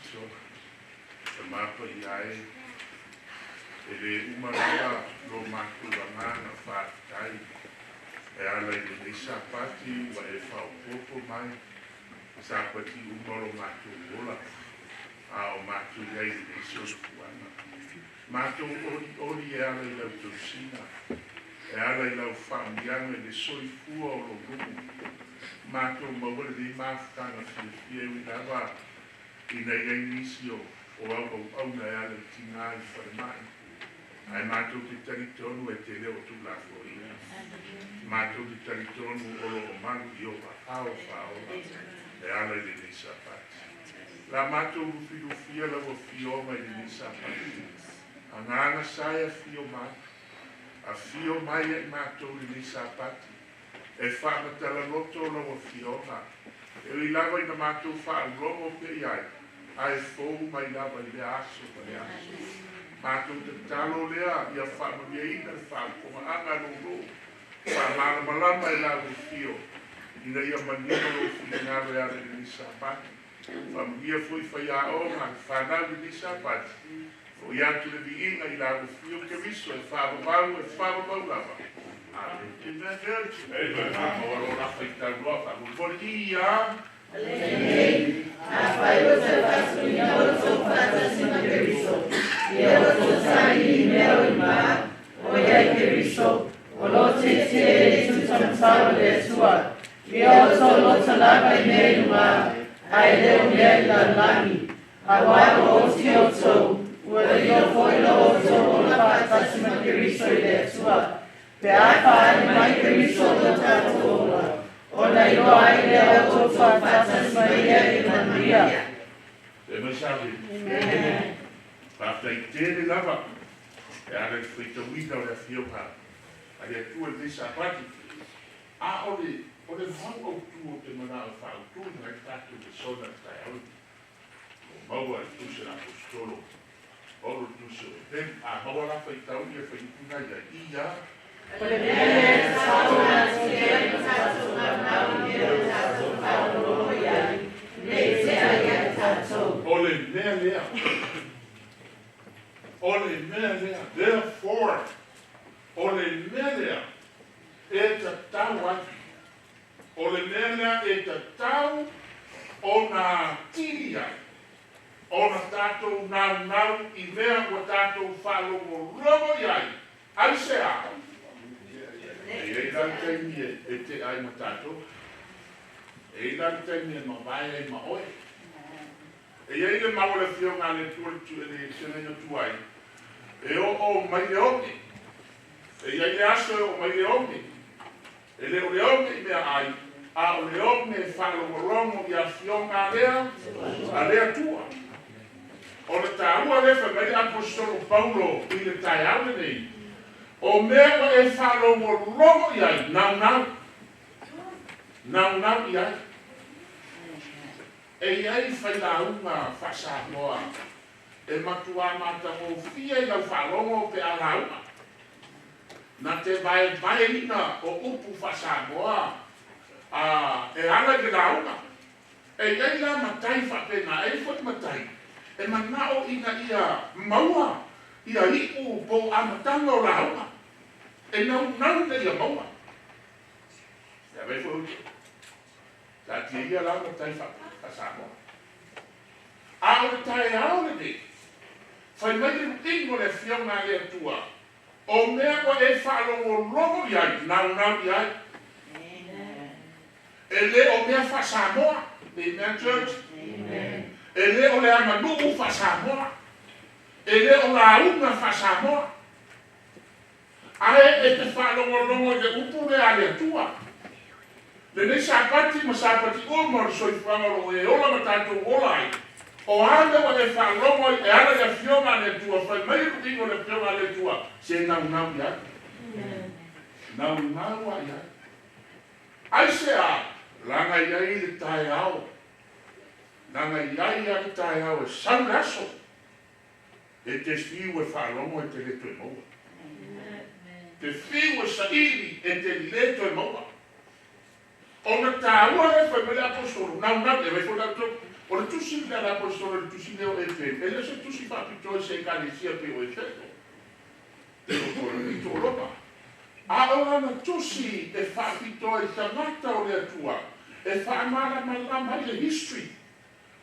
Sola. E mapa i ai e le uma lava lo matou agaga faafetai e ala i lenei Sapati ua e faaopoopo mai Sapati uma o lo matou ola a o matou i ai i lenei soifuaga. Matou olioli e ala i lau tausiga, e ala i lau faaumiaga i le soifua o lou nuu, matou maua lenei mafutaga fiafia e ui lava ina i ai nisi o au auauna e ala i tigā i falemai, ae matou te talitonu e te le o tuulafoaina. Matou te talitonu o lo o malu i ou aao faaola e ala i lenei Sapati. La matou lufilufia lau afioga i lenei Sapati. Agaga sa e afio mai. Afio mai ia i matou i lenei Sapati. E faamatala-loto lau afioga. E ui lava ina matou faalogo pea i ai, ae fou mai lava i lea aso ma lea aso. Matou tatalo lea ia faamanuiaina le faafofogaaga a lou nuu, faamalamalama e lau afio, ina ia manino lou finagalo e ala i lenei Sapati. Faamanuia foi faiaoga le fanau i lenei Sapati, fo'i atu le viiga i lau afio Keriso e faavavau e faavavau lava. Amen. Amen, church. Amen. Maua lo la faitau loa faamolemole ia. Lenei, afai ua toe faasuina outou faatasi ma Keriso, ia outou saili i mea o i luga, o i ai Keriso, o lo o tietie i le itu taumatau o le Atua. Ia outou loto lava i mea i luga, ae le o mea i le lalolagi. Auā ua oti outou, ua lilo foi lo outou ola faatasi ma Keriso i le Atua. Pe a faaali mai Keriso lo tatou ola, ona iloa ai lea o outou faatasi ma ia i le manuia. E mai savi. Faafetai tele lava e ala i le faitauina o le afioga a le Atua i lenei Sapati. A o le o le mau autu o te manao e faautuina ai le tatou lesona i le taeao lenei, o maua i le tusi a le Aposetolo Paulo i le tusi o Heperu. A maua la faitau ia fuaiupu na i ai ia. O le mea lea e tatau ona atia ai lo tatou naunau i mea o tatou faalogologo i ai, ne i tea ia i tatou. O le mea lea, o le mea lea, therefore, o le mea lea e tatau ai, o le mea lea e tatau ona atili ai ona tatou naunau i mea ua tatou faalogologo i ai, aisea? E i ai la le taimi e tea ai ma tatou, e i ai la le taimi e mavae ai ma oe. E i ai le mau a le afioga a le Atua i le feagaiga tuai, e oo mai le oge. E i ai le aso e oo mai le oge. E le o le oge i meaai, a o le oge e faalogologo i afioga a le Atua. O le taua lea fai mai le Aposetolo Paulo i le taeao lenei, o mea ua e faalogologo i ai, naunau, naunau i ai. E i ai failauga faa-Samoa e matuā matagofie i lau faalogo pe a lauga. Na te vaevaeina o upu faa-Samoa a e ala i le lauga. E i ai la matai faapena, e i ai foi matai e manao ina ia maua ia iu po o amataga o lauga. E naunau ina ia maua. E ave ai foi outou. Taatia ia la matai faa-Samoa. A o le taeao lenei, fai mai le luiga o le afioga a le Atua, o mea ua e faalogologo i ai, naunau i ai. E le o mea faa-Samoa. Amen, church. E le o le aganuu faa-Samoa. E le o lauga faa-Samoa. Ae e te faalogologo i le upu lea a le Atua. Lenei Sapati ma Sapati uma o le soifuaga o lo o e ola ma tatou ola ai, o a mea ua e faalogo ai e ala i le afioga a le Atua, fai mai le luiga o le afioga a le Atua, se naunau i ai. Naunau lava i ai. Aisea? Leaga e i ai le taeao, leaga e i ai lava le taeao e sau le aso. E te fiu e faalogo e te le toe maua. Te fiu e saili e te le toe maua. Ona taua lea fai mai le Aposetolo, naunau, e avea foi la outou. O le tusi le apostolo le tusi lea o Efeso, e le o se tusi faapitoa i se ekalesia pei o Efeso, e o Roma. A o lana tusi e faapitoa i tagata o le Atua, e faamalamalama ai le history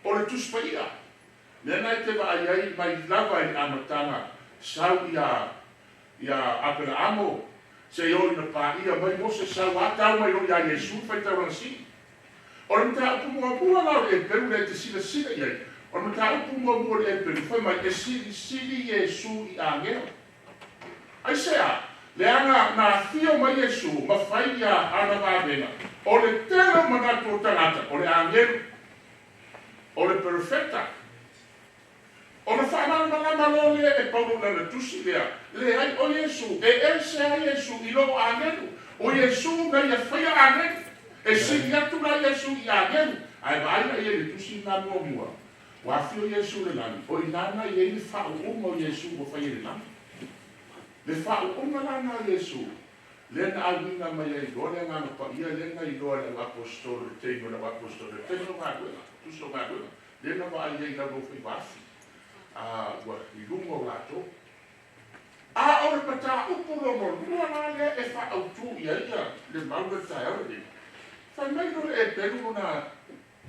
o le Tusi Paia. Lea na e te vaai ai mai lava i le amataga, sau ia Aperaamo, seia oo ina paia mai Mose, sau a tau mai loa ia Iesu le faitaulaga sili. O le mataupu muamua la o le Eperu lea e te silasila i ai, o le mataupu muamua o le Eperu, fai mai e silisili Iesu i agelo. Aisea? Leaga na afio mai Iesu ma fai ia ana vavega, o le tele o manatu o tagata, o le agelu, o le perofeta. Ona faamalamalama loa lea e Paulo i lana tusi lea, leai, o Iesu, e ese lava Iesu i lo agelu. O Iesu na ia faia agelu, e sili atu la Iesu i agelu. Ae vaai la i ai i le tusi lena muamua, ua afio Iesu i le lagi, o i ina na i ai le faauuga o Iesu ua faia i le lagi. Le faauuga la lena o Iesu, lea na auina mai ai loa le Agaga Paia lea na iloa e le auaposetolo i le taimi o le auaposetolo, i le taimi o galuega, tusi o galuega, lea na vaai ai i lalo o faivaafi, ua i luga o latou. A o le mataupu lona lua la lea e faaautu i ai le mau le taeao lenei, fai mai loa le Eperu lona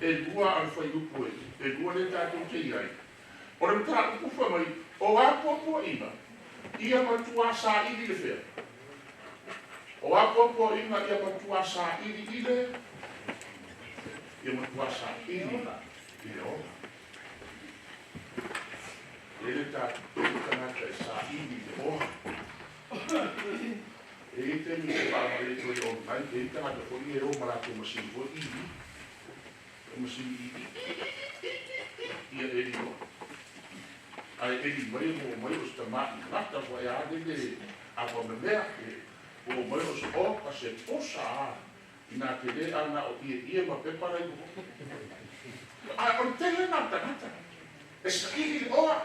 e lua a le fuaiupu e lua lea tatou te i ai, o le mataupu fai mai, o apoapoaiga ia matuā saili le fea? O apoapoaiga ia matuā saili i le, ia matuā saili i le ola. E le tatou tagata e saili i le ola. E i ai taimi e vaavaai atu ai online, e i ai tagata foi ia e o ma latou masini foi i i masini i i ia eli loa. Ae eli mai e maua mai o se tama'i gata foi a lele apamemea e maua mai o se oka se posa a ina te le a na o ie ie ma pepa la i loko. Ae o le tele lena o tagata e saili i le oa.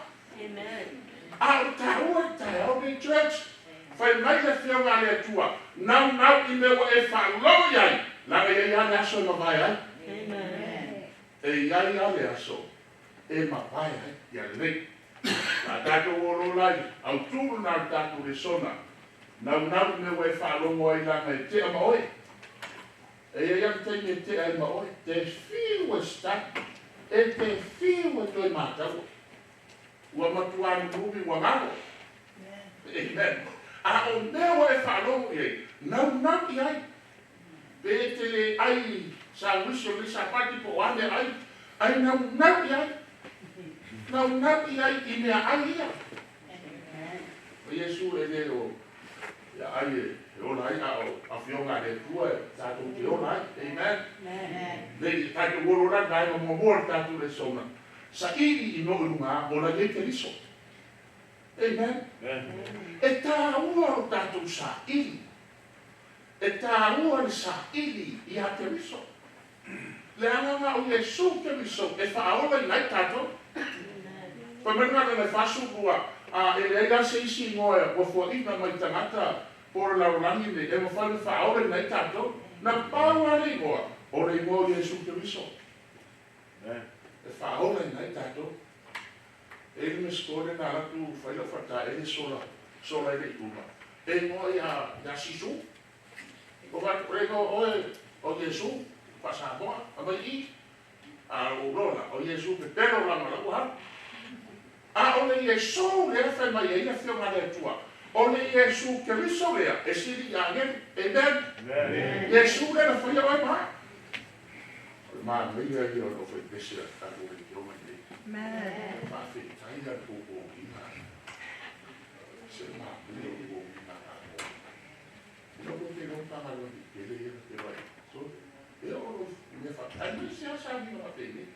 A o le taua i le taeao lenei, church, fai mai le Afioga a le Atua, naunau i mea ua e faalogo i ai, leaga e i ai lava le aso e mavae ai. E i ai lava le aso e mavae ai. Ia lelei. A tatou o loa la i autu lena o le tatou lesona, naunau i mea ua e faalogo ai leaga e tea ma oe. E i ai lava le taimi e tea ai ma oe, te fiu e study, e te fiu e toe mataua. Ua matua nunumi ua galo. Amen. A o mea ua e faalogo i ai, naunau i ai. Pe e te le ai sauisi o lenei sapati po o a mea ai, ai naunau i ai. Naunau i ai i mea ai ia. O Iesu e le o ia ai e ola ai, a o Afioga a le Atua e tatou te ola ai. Amen. Nei tatou olo la vaega muamua o le tatou lesona, saili i mea o i luga o la i ai Keriso. Amen. E taua lo tatou saili. E taua le saili ia Keriso. Leaga na o Iesu Keriso e faaolaina ai tatou. Fai mai le galuega e 42, a e leai la se isi igoa ua fuaina mai tagata po o le lalolagi lenei e mafai ona faaolaina ai tatou. Na pau lava le igoa, o le igoa o Iesu Keriso e faaolaina ai tatou. E i ai le mea lea na alu atu fai lau faataele sola sola e le i uma, e igoa ia Sisu. O fai atu, o le igoa o oe o Iesu, faa-Samoa, aumai i i. A ou iloa la, o Iesu pepelo la ma lau alu. A o le Iesu lea e fai mai ai le Afioga a le Atua, o le Iesu Keriso lea e sili i agelu. Amen. Iesu lea na faia oe ma au. O le manaia ia o le aufaipese a le tatou leitioga nei. Faafetai la le poupogiga. Se manaia o poupogiga a tatou. Ina ua te iloa Matagaluega tetele ia na feiloai ai. So, e oo loa i mea faapea, aemaise lava sauniga faapenei.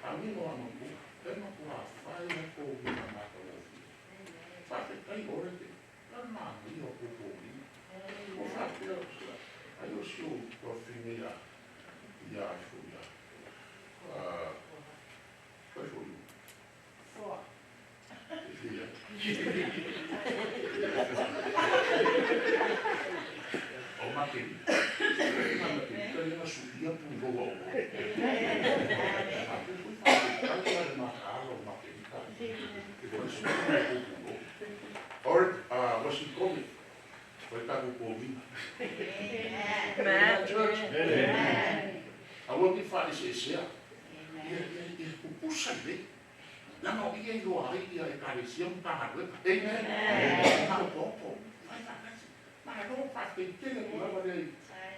Amigo a matua, e matua fai a poupogiga matagofie. Faafetai ore te la manaia o poupogiga. Ua faapea, ai o si ou tuafafine ia ia foi ia fai foi e ia o Makerita. Ma Makerita lea na suia puloa o. su na e kuku. Or, wasikomi. Wai taku kōmina. Amen. Church. Amen. Aua ki wha ese esea. Ia, ia, ia, pupusa i lei. Langa o ia i loa ai ia e karesia mutanga lueka. Amen. Amen. Ngā opo. Whai whakati. Malo whakatele ko lava lea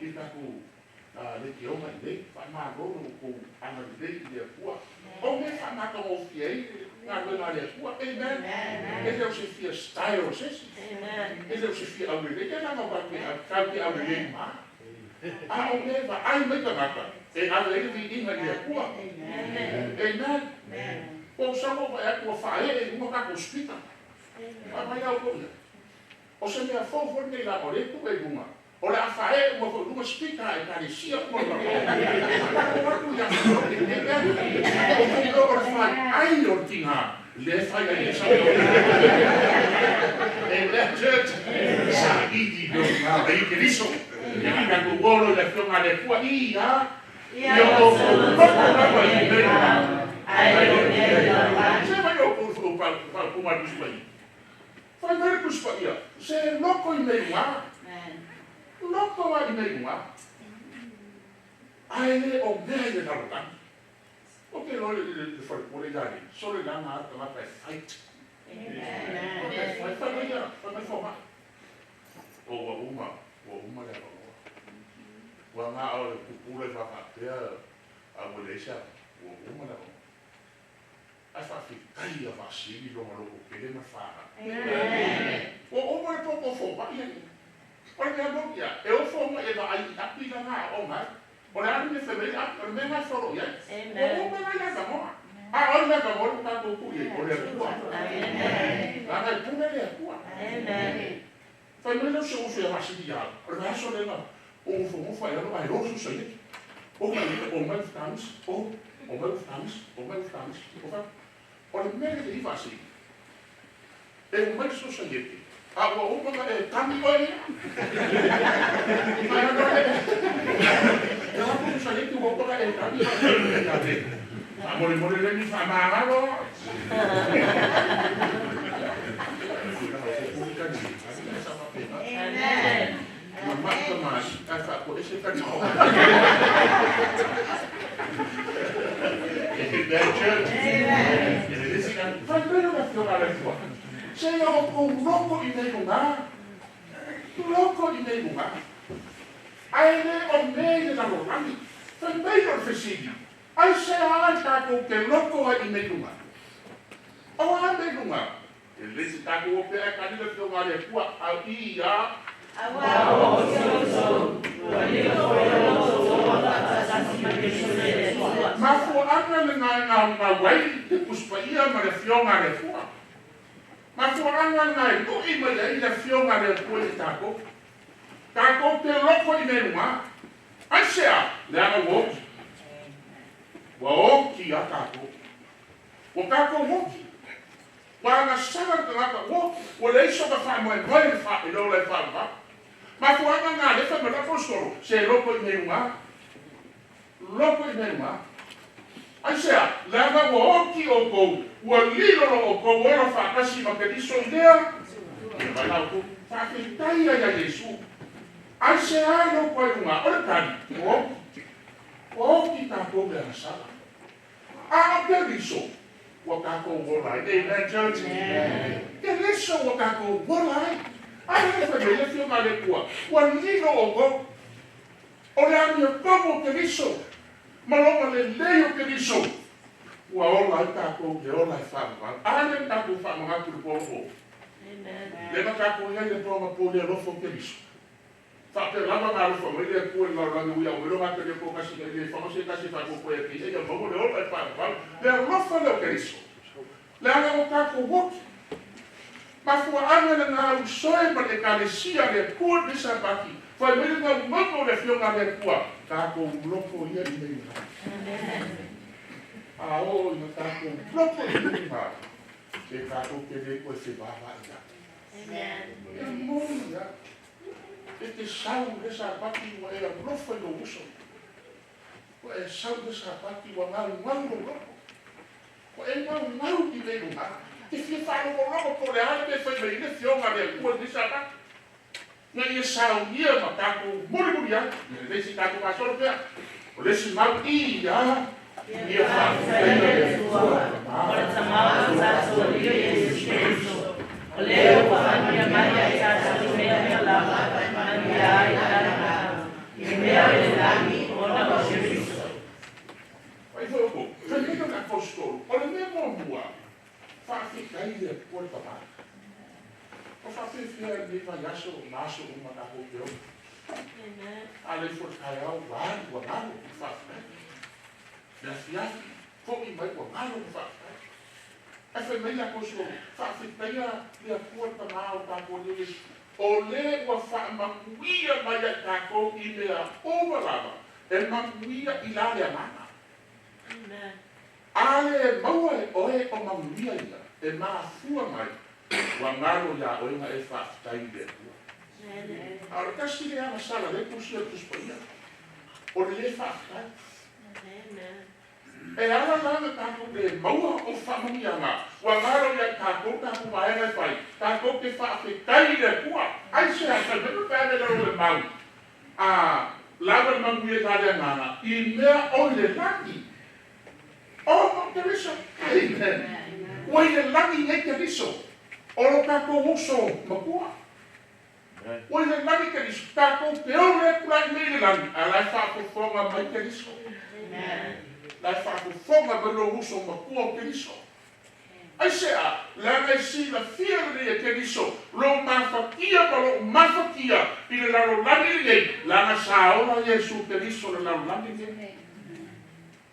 i taku le te onga i lei. Wha malo ko anga i lei i le akua. O me wha maka o fia i ngā luenga le akua. Amen. E leo se fia style o sesi. E leo se fia au lei. E langa wake kau te au lei ma. A o me wa ai mai tangata. E ave i vi inga i le akua. Amen. O sa mo wa akua whae e unga kako spita. Wha mai au ko ia. O se mea fau fo nei la o le tu e bunga. O le a whae unga fo lunga spita e kare sia unga la o. O atu ia o o o le whai ai o tinga. Le whai ai e sa o. E le church. Sa i di do ngā i ke riso. Ia ka ku wolo le fionga le kua i a. Ia o loko lava i me. Ai o se vai o ku pa pa ku ma tuspa i. Fai mai tuspa ia. Se loko i me ngā. Loko a i me ngā. Ai le o mea i le nalotani. O ke lo le le fai pole dani. So le nanga tangata e fight. Amen. O ke fight fai mai ia, fai mai fo mai. O ua uma le avanoa. Ua ngā o le pupula i whakatea a ua leisa, ua uma le avanoa. Ai whawhitai a whasiri longa loko pele ma whaha. Ua uma le poko fo mai ia. O le mea mo ia, e o fo mai e wa ai i api la ngā o ngai. O le anu me whemei api, o le mea ngā whoro iai. Ua uma ngai avanoa. A o le avanoa le tātou ku iai, o le akua. Langa i pune le akua. Fai mai leo se uso ia whasiri ia. O le aso le ngā, o ufo ngufa e alo ai rosu sa ia. O mai o mai uftamis, o mai uftamis, o mai uftamis. O fa, o le mea le i whasiri. E o mai so sa ia te. A ua uma nga e tami oe ia. Mai ano e. E apu sa ia te ua uma nga e tami oe ia te. A mole mole le ni wha maangalo. Amen. Ma mai, ai wha ko ese tani o. Amen, church. Amen. E le lesi ka, whai pera na fionga le fua. Se ia o kou loko i nei lunga. Loko i nei lunga. Ai le o mei le lalolani. Whai mei o le fesili. Ai se ai tākou te loko ai i nei lunga. O a nei lunga. E lesi tākou o pea kani le fionga le fua. Au i ia. Aua o so ua lilo o lo whakatasi ma Keriso le Atua. Mafuaanga le ngā ngā ngā wai te puspaia ma le fionga le fua. Mafuaanga ngā nui mai ai le fionga le fua i tākou. Tākou te loko i nei lunga. Ai sea, le anga woki. Ua oki a tākou. Ua tākou woki. Ua anga sanga tangata woki. Ua leiso ka wha moe moe le wha e lola e wha wha. Mafuaanga ngā lefa me la apostolo. Se loko i nei lunga. Loko i nei lunga. Ai sea, le anga ua oki o kou, ua lilo lo o kou ola whakasi ma Keriso i lea. Ia mai lau kou, whakeitai ai a Yesu. Ai se ai loko ai lunga, o le tani, ua oki. Ua oki tākou me angasala. A o Keriso, ua kākou ola ai. Amen, church. Keriso ua kākou ola ai. Ai le whai le fionga le kua, ua lilo o kou. O le ani o komo Keriso. Malonga le lei o Keriso. Ua ola ai tākou le ola e whaamanga. A le tākou whaamanga tu le pō. Le ma tākou ngai le pō pō le alofo Keriso. Whape lava ngā alofa mai le kua i ngā rangi ui au ero ngā te leo kasi ngai le whanga se kasi whako koe e ki ia mago le ola e whaamanga. Le alofa leo Keriso. Le anga o tākou woki. Mafuaanga le ngā usoe ma le kalesia le kua le sabaki. Whai mai ngā mango le fionga le kua. Tākou loko ia i nei ngā. A o ina tākou loko i nei ngā. Te tākou te le koe te wawa ia. E moni ia. E te sau le sabaki ua e alofa i lo uso. Ua e sau le sabaki ua ngau ngau lo loko. Ua e ngau ngau i nei ngā. Te fia faalogologo po o le a le mea e fai mai ai le Afioga a le Atua i lenei Sapati, ina ia saunia ma tatou mulimuli ai. Ia lelei se i tatou gasolo pea. O le isi mau, Ia, ia faafetaia le Atua O le Tama o lo tatou Alii o Iesu Keriso, o le ua faamanuia mai ia i tatou i mea uma lava e manuia ai i lana agaga, i mea o i le lagi, ona o Keriso. Fai foi outou, fai mai lona Aposetolo, o le mea muamua, faafetai i le Atua le Tama. Ua faafefea lenei vaiaso ma aso uma tatou te ola. A le ifo i le taeao ua alu ua galo le faafetai. Le afiafi, foi mai ua galo le faafetai. Ae fai mai le Aposetolo, faafetaia le Atua le Tama o tatou Alii o Iesu, o le ua faamanuia mai ia i tatou i mea uma lava e manuia i la le agaga. A le maua e oe o manuia ia e mafua mai, ua galo iā oe na e faafetai i le Atua. A o le tasi lea agasala lea e tusia i le Tusi Paia, o le lē faafetai. E ala la ona tatou le maua o faamanuiaga, ua galo ia i tatou tatou vaega e fai, tatou te faafetai i le Atua. Aisea? Fai mai pe a le lalo o le mau, a lava le manuia i la le agaga, i mea o i le lagi. Ona o Keriso. Amen. Ua i le lagi nei Keriso, o lo tatou uso matua. Ua i le lagi Keriso, tatou te ole atu la i nei i le lagi, a la e faafofoga mai Keriso. La e faafofoga mai lou uso matua o Keriso. Aisea? Leaga e silafia lelei e Keriso lou mafatia ma lou mafatia i le lalolagi lenei, leaga sa ola Iesu Keriso i le lalolagi lenei.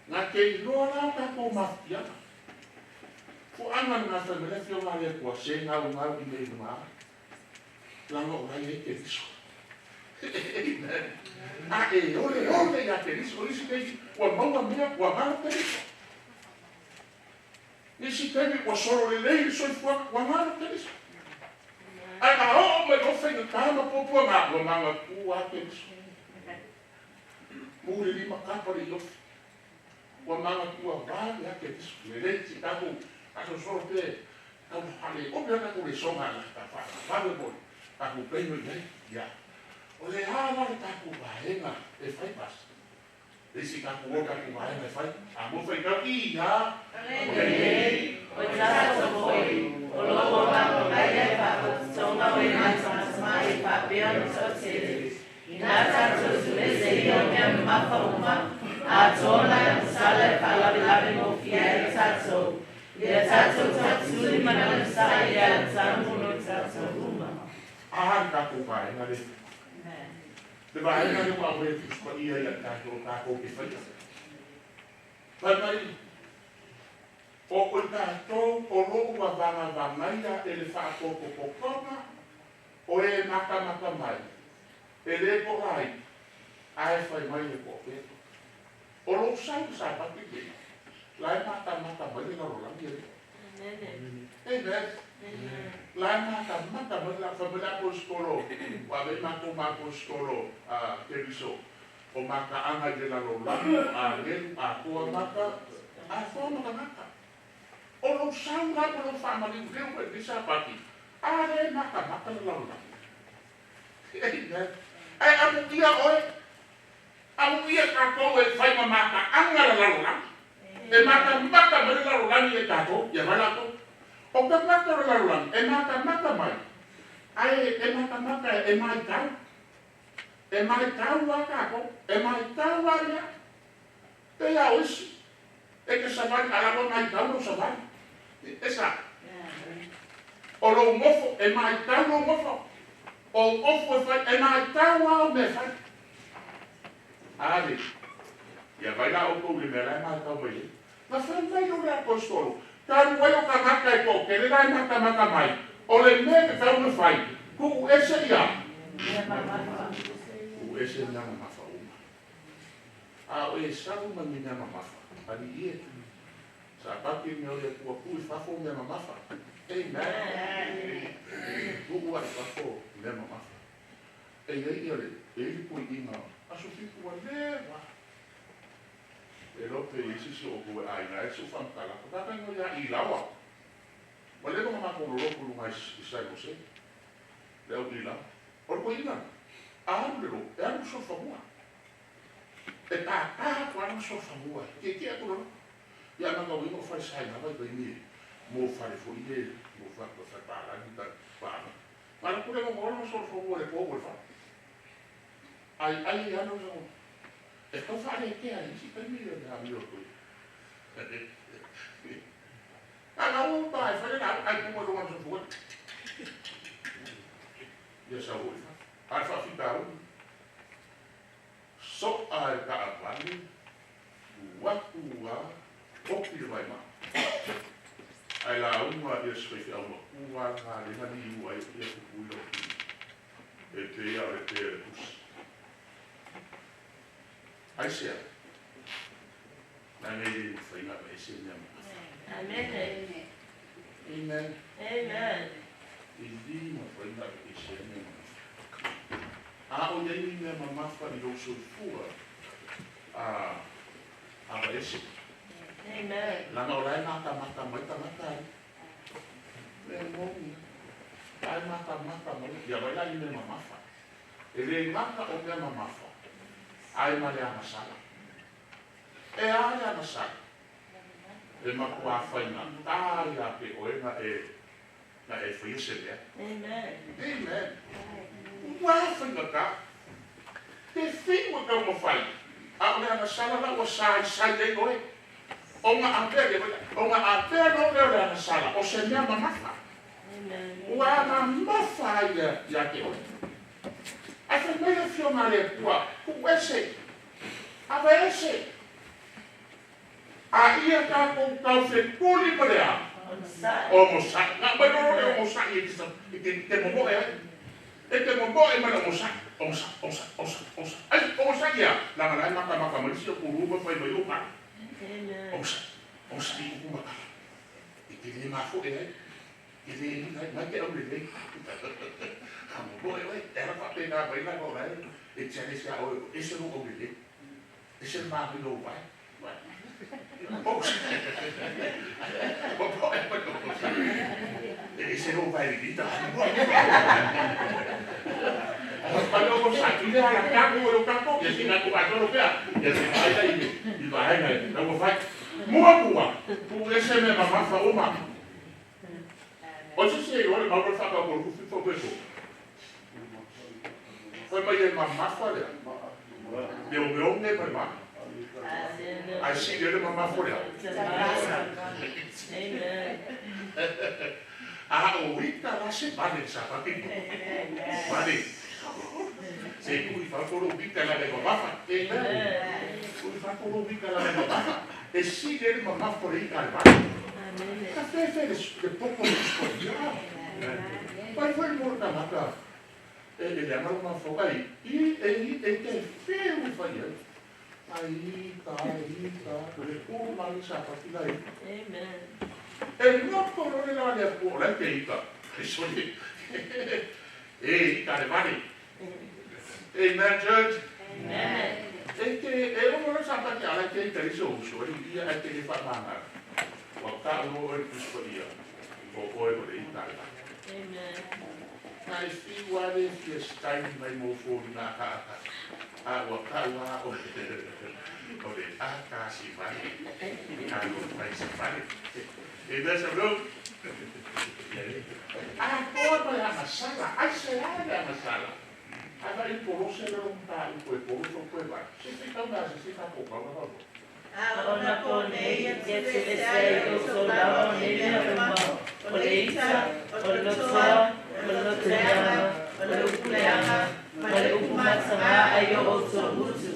Na te iloa la tatou mafutiaga. Fuaga lena fai mai le Afioga a le Atua, se gaugau i mea i luga ai, leaga o la e i ai Keriso. Amen. A e oleole ia Keriso, o isi taimi ua maua mea ua galo Keriso. Nisi taimi ua solo lelei le soifuaga ua galo Keriso. Ae a oo mai loa faigata ma puapuaga, ua magatū lava Keriso. Mu le lima kapa le iofi. Ua manatua vave a Keriso. Lelei si tatou faasolosolo pe tau faale ope a tatou lesona a ta faavave mo le tatou taimi o i ai. Ia. O le a la le tatou vaega e fai pasi? Le isi tatou o tatou vaega e fai. A mo faitau i a. O lenei, o tatou foi, o lo ua mapagaia e faapotopotoga o e matamatamai e faapea ona toatele, ina tatou tumese ia o mea mamafa uma, atoa le agasala e faalavelave gofie ai tatou, ia tatou tatusuli ma le onosai i le alatano mo tatou uma. A le tatou vaega lea. Le vaega lea ua aumai e Tusi Paia ia i tatou o tatou te faia. Fai mai, o i tatou o lo ua vagavagaia e le faapotopotoga o e matamata mai, e le toa ai, ae fai mai e toatele. O lou sau i le Sapati lenei, la e matamata mai le lalolagi e Amen. La e matamata mai la fai mai le aposetolo, ua ave ai matou ma aposetolo a Keriso, o mataaga i le lalolagi o agelu atoa mata, atoa ma tagata. O lou sau la ma lou faamaliuleu mai lenei Sapati, a lea e matamata le lalolagi. Amen. Ae amuia oe, amuia tatou e fai ma mataaga le lalolagi. E matamata mai le lalolagi e tatou, ia vai latou. O tagata o le lalolagi, e matamata mai, ae e matamata e maitau. E maitau lava tatou, e maitau lava mea. Pei a o isi, e te savali, a la ua maitau lou savali. E sa, o lou nofo, e maitau lou nofo. O ofu e fai, e maitau lava o mea e fai. Ale, ia vai la outou i le mea la e maitau mai ai. Na fai mai lo le aposetolo, talu ai o tagata e toatele la e matamata mai, o le mea e tatau ona fai, tuu ese ia. Tuu ese mea mamafa uma. A o e sau ma ni mea mamafa, alii e, Sapati mea o le Atua, tuu i fafo mea mamafa. Amen. Tuu ai i fafo mea mamafa. E i ai ia le, e i ai le puiiga, aso 7 ua leva. E iloa pe i ai se isi o outou e aiga ai se faamatalaga. Tata igoa ia Ilaoa. Ua leva ona matou lolotu i luga i San Jose, le au nilaga. O le toeaina, a alu le lotu, e alu i le solofanua. E tata atu lava lana solofanua, e tietie atu le lotu. Ia a matauina o falesa i na vaitaimi mo fale foi ia mo falepalagi ma paaga. Na alu atu le nonoa lana solofanua i le po ua i le fale. Ai ai ai lava lana E tau faalekea i isi taimi le amio a le toeaina. A na ua pa e fai le lauga ai tumu i luga o le soifua. Ia sau foi fafo. A o le faafitauli, soa e taavale, ua atu lava, oki le vaimai. Ae lauga ia si faifeau matua lena lea na liua ai ia Tutuila o Fili. E pei lava o le pe a le tusi. Aisea? Leaga e le mafai ona aveese mea mamafa. Amen. Amen. Amen. E le mafai ona aveesea mea mamafa. A o i ai ni mea mamafa i lou soifua, a aveese. Amen. Leaga o la e matamata mai tagata ai. Mea moni lava. La e matamata mai. Ia vai la i mea mamafa. E le gata o mea mamafa, ae ma le agasala. E a le agasala? E matuā faigata ia te oe na e na e faia se mea. Amen. Amen. Ua faigata. Te fiu e taumafai, a o le agasala la ua saisai ai oe. Ona avea le ona avea loa lea o le agasala o se mea mamafa. Amen. Ua mamafa ai ia te oe. Ae fai mai le Afioga a le Atua, tuu ese, aveese, a ia tatou taufetuli ma le a? Onosai. Na aumai loa le onosai e te momoe ai. E te momoe ma le onosai. Onosai, onosai, onosai, onosai. Ai, onosai e a? Leaga la e matamata mai si o pulu ma fai mai ou tala. Onosai, onosai i upu ma tala. E te le mafoe ai. E le ina ai, mai te aulelei. A momoe oe, e ala faapena mai leaga o la e challenge ia oe, ese lou aulelei. Ese le manaia o lou vae. Momoe ma le onosai. E ese lou vae lilita. Ma le onosai, i le alatanu o le tatou, ia sina atu atoa pea. Ia se vaai la i vaega e taumafai. Muamua, tuu ese mea mamafa uma. O se isi e iloa le mau o le faatau o le kufi fau peso. Fai mai e mamafa lea. Meomeoge ma le ma. Ae sili ai le mamafa o le a? Amen. A o ita la se vale le sapati. Vale. Se tuu i fafo lou ita leaga e mamafa. Amen. Tuu i fafo lou ita leaga e mamafa. E sili ai le mamafa o le ita a le vale. Amen. Ka fefe le poto o le Tusi Paia. Vai foi mo le tagata e leaga lona mafaufau. Ai i e i e te feu e fai ai. Ai ita, ai ita, le tu ma le sapati la i. Amen. E nofo loa le la le Atua o la e te ita. E sole. E ita le vale. Amen, church. Amen. E te e ono le sapati ala e te ita i se uso e ia e te le whaamangara. Ua tau loa oe i le Tusi Paia o oe o le ita le vale. Amen. Na e fiu lava le fia style mai mo foliga akaaka, a ua tau lava oe o le akasi vale, alo fai se vale. Amen, Sablou. Atoa ma le agasala, aisea le agasala? A vai i Kolose le lo mataupu e poloso koe vai. Se whitau nā se se tatou kau na kau. A o na po nei e te ese ai lou soulava o nei mea uma, o le ita, o le lotoa, o le lotoleaga, o le upu leaga, ma le upu matagā a i o outou gutu.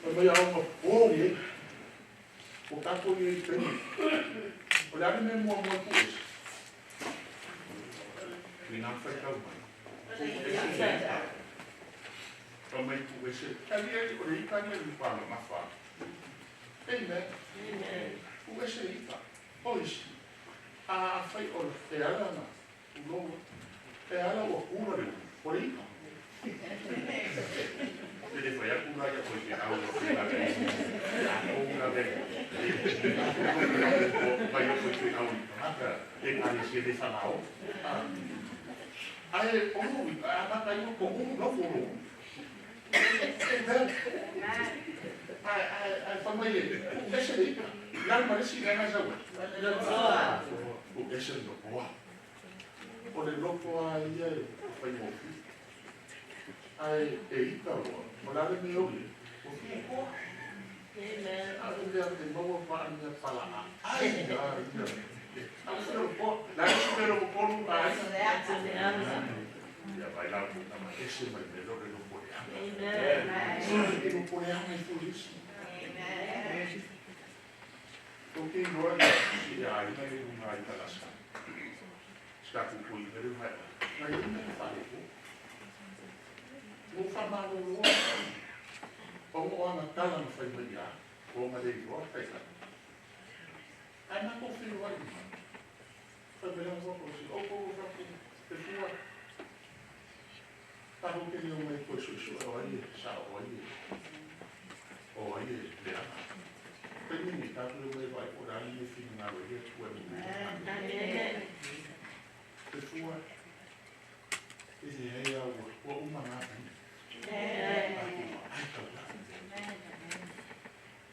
Fai mai a ona pogi ai. Ko tatou i ai taimi. O le a le mea muamua e tuu ese? Inā faitau mai. Tuu ese le ita. Fai mai tuu ese. Tali ai o le ita nei o le mamafa. Amen. Amen. Tuu ese le ita. O isi. A afai o le ala na tulou e ala ua kula le ulu, o le ita. E le fai atu la ia koe ke au o te lawe. Ia kou lawe. Mai o foi au i tagata e kalesia le whanau. Ai, o nu, a mata i ko u no fo no. Amen. Ai, ai, ai, fa mai e, u ese le ipa. La ma le si nga sa wa. U ese no oa. O le loko a ia e whai mofi. Ai, e ita roa, o la le me oi, o fia koa. Amen. A le mea te maua pa a mea pala a. Ai, ia, ia. Au whiro koa, la le si mero polu ai. Ia vai la mo tama ese mai me lore lo pole anga. Amen. E lo pole anga i fulisi. O ke iloa ia i a ina i lunga i talasa. Ska kuku i mere mai. Na i mea whare ko. Mo wha malo loa. O mo ana tala na whai mai ia. O nga le iloa kai kai. Ai na ko whiro ai. Whai mai langa ko si. O ko wha ku te fua. Taho ke leo mai koe su o ai e sa o ai e. O ai e le ana. Peni ni tātou le mai vai o rani me whina ngā roe he tua ni me. Amen. Te fua, e he hei au ua uma ngā tani. Amen. Ai tau la.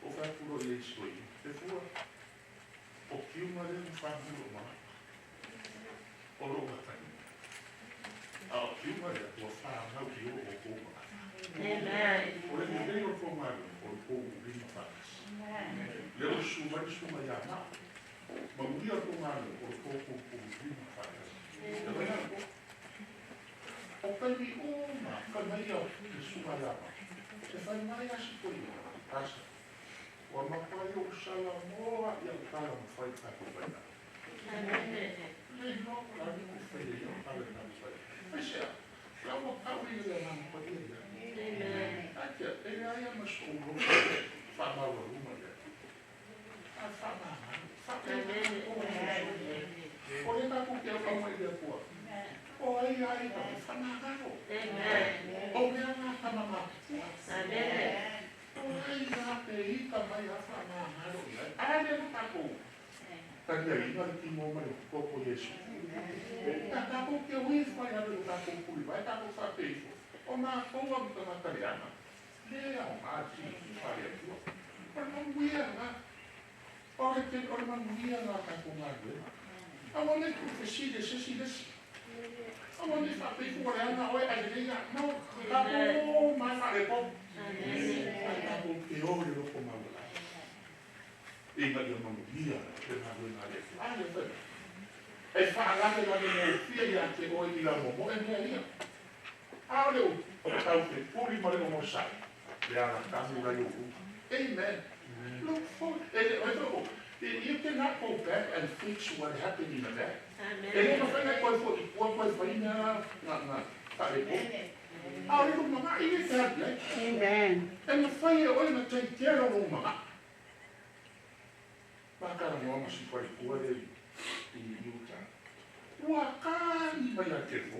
O whai puro i eis koe. Te fua, o kiunga le mo whanhuro maa. O ro ngā tani. A o kiunga le ua whanau ki o o kō maa. Amen. O le mutei o tō ngāru, o le kō urima whanasi. Le o sumai sumai a maa. Ma uia tō ngāru, o le kō kō urima whanasi. E mai nā kō. O kaimi o mā, kai mai au te sumai a maa. Te whai mai asi koe i o, asa. Ua mapai o sala moa ia o tala ma whai tātou whai nā. Amen. Le no, la ni ku whai e o tala tātou whai. Ai sea, la ua kau i le nā mpa ia ia. Amen. Atia, e ai ama so o roto, wha maua ruma ia. A wha maha, wha Amen. O le tākou ke au kauma i le kua. O ai ai ka te whanagaro. Amen. O mea ngā tama ngā tua. Amen. O ai ngā te ita mai a whanagaro i ai. Ai le tākou. Tani ai inga le timo mai o koko Yesu. Ta tākou ke ui whai alo o tākou puri vai, tākou wha te ifo. O mā koua mi tangata le ana. Le au ngā tino ki whare atua. O le manuia ngā. O le te, o le manuia ngā tākou ngā ruema. A wane ku whesile se si lesi. A wane wha te ifo o le ana oe ai le ia. No, tākou mai whare po. Amen. Ai tākou te o le loko maua. Inga ia manuia le ngā ruema le atua. Ai le whai. E whaalale lale mo fia ia te oe i la momo e mea ia. A o le o tau te puri ma le o mo sai. Le ala tamu lai o uma. Amen. Look forward. You cannot go back and fix what happened in the back. E le Amen. mawhai ngai koe fo i kua koe whai mea ngā ngā whare po. A o le mga i le te hapi ai. Amen. E mawhai e oe na take care o mga. Mākara moa ma si whare kua le i Utah. Ua kāni mai a te fo.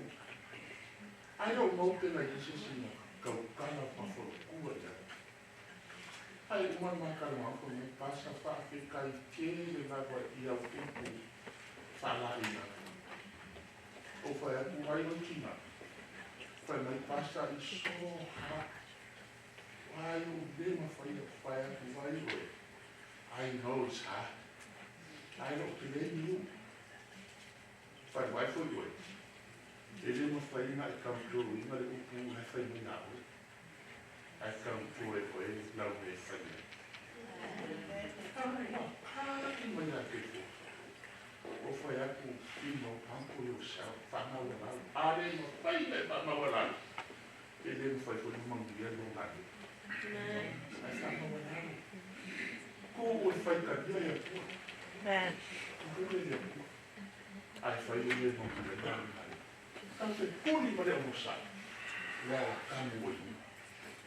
I don't know te na isi si na kaukana pa whoro kua ia. Ai uma mākara moa ko me pasa wha kai te le ngā koe i au upu whala ina. O whai atu ai o tina. Whai mai pasa i so ha. Wai o le ma whai o whai atu wai oe. I know it's hard. I don't blame you. Whai wai fo oe. E le ma whai ina e kamtoro ina le upu hai whai mai nā oe. Ai kamtoro e oe lau me whai mai. Ai, kāki mai a te fo. O whai atu, you know, humble yourself, whanau e lau. A le ma whai me whanau e lau. E le ma whai fo ni mangu ia lo ngā Amen. Ai whanau e lau. Ko o e whai ka ia ia kua. Amen. Ko o ia kua. Ai whai o ia mangu ia lau ngā. Tau te poli ma le o mo sai. Le ala kamu o i.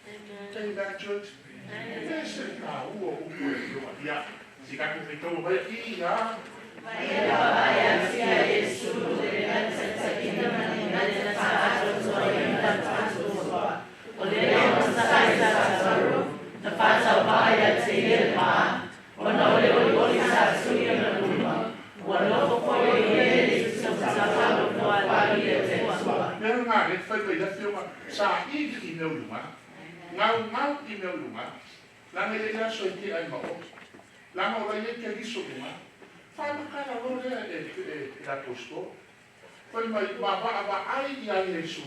Amen. Take that, church. Amen. Ese ka ua upu e loa. Ia, si ka ku whitau mai i ia. O le o sa i sa saru, na whātau paia te ia pā, o na ole ole ole sa sui o na luma. gau i mea o i luga. Laga e i ai aso e tea ai ma oe. Laga o la e i ai Keriso i luga. Faamatala loa lea e le Aposetolo. Fai mai, ma vaavaai ia Iesu,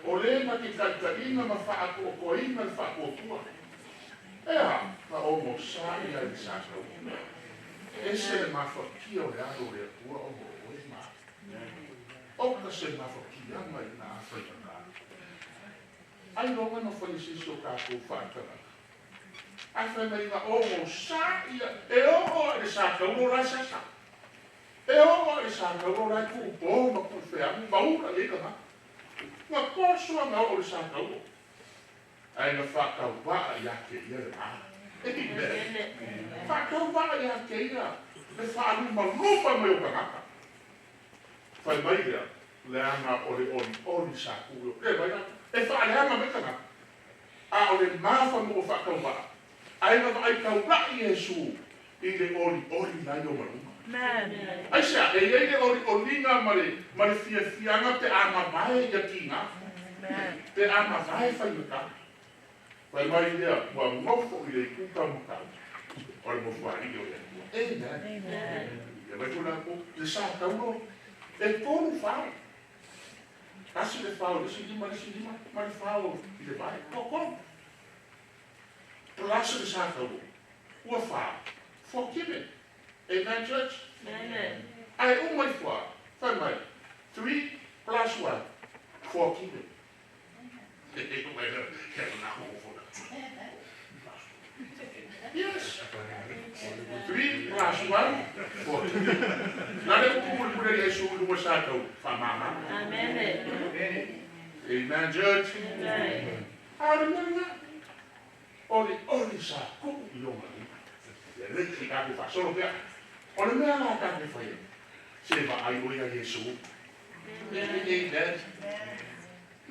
o le na te taitaiina ma faaatoatoaina le faatuatua. E a? Na ogosā i ai le sa taua. Ese le mafatia o le alo o le Atua ona o oe ma au. Oka se mafatiaga i na faigata. Ailoga na fai e se isi o tatou faatagaga. Ae fai mai na ogosā ia, e oo lava i le sa taua o la e sasa. E oo lava i le sa taua o la e tuupo ma tuufeagu ma ula i ai lagata. Na toso lava na oo i le sa taua. Ae na faatauvaa ia te ia le va. Amen. Faatauvaa ia te ia le faalumaluma mai o tagata. Fai mai lea, leaga o le olioli sa tuu i o. E vai la, e faaleaga mai tagata. A o le mafa mo ua faatauvaa. Ae na vaai taulai Iesu i le olioli la i ona luma. Aisea, e i ai le olioliga ma le fiafiaga pe a mavae ia tiga. Pe a mavae faigata. Fai mai lea, ua nofo i le itu taumatau o le nofoalii o le Atua. Amen. Ia vai foi la le sa taulo e tolu fao. Tasi le fao, le isi lima, le isi lima, ma le fao i le vae. Toatolu. Plus le sa taulo. Ua fa. Forgiven. Amen, church? Amen. Ae uma ifo a, fai mai, 3 plus 1, forgiven. Yes. 3 plus 1, forgiven. Na le upu mulimuli a Iesu i luga sa tau faamama. Amen. Amen, church. Amen. A o le mea lena, o le oli sa tuu i lona lima. Lelei se i tatou faasolo pea. O le mea la tatou te faia, se vaai oe ia Iesu. Amen.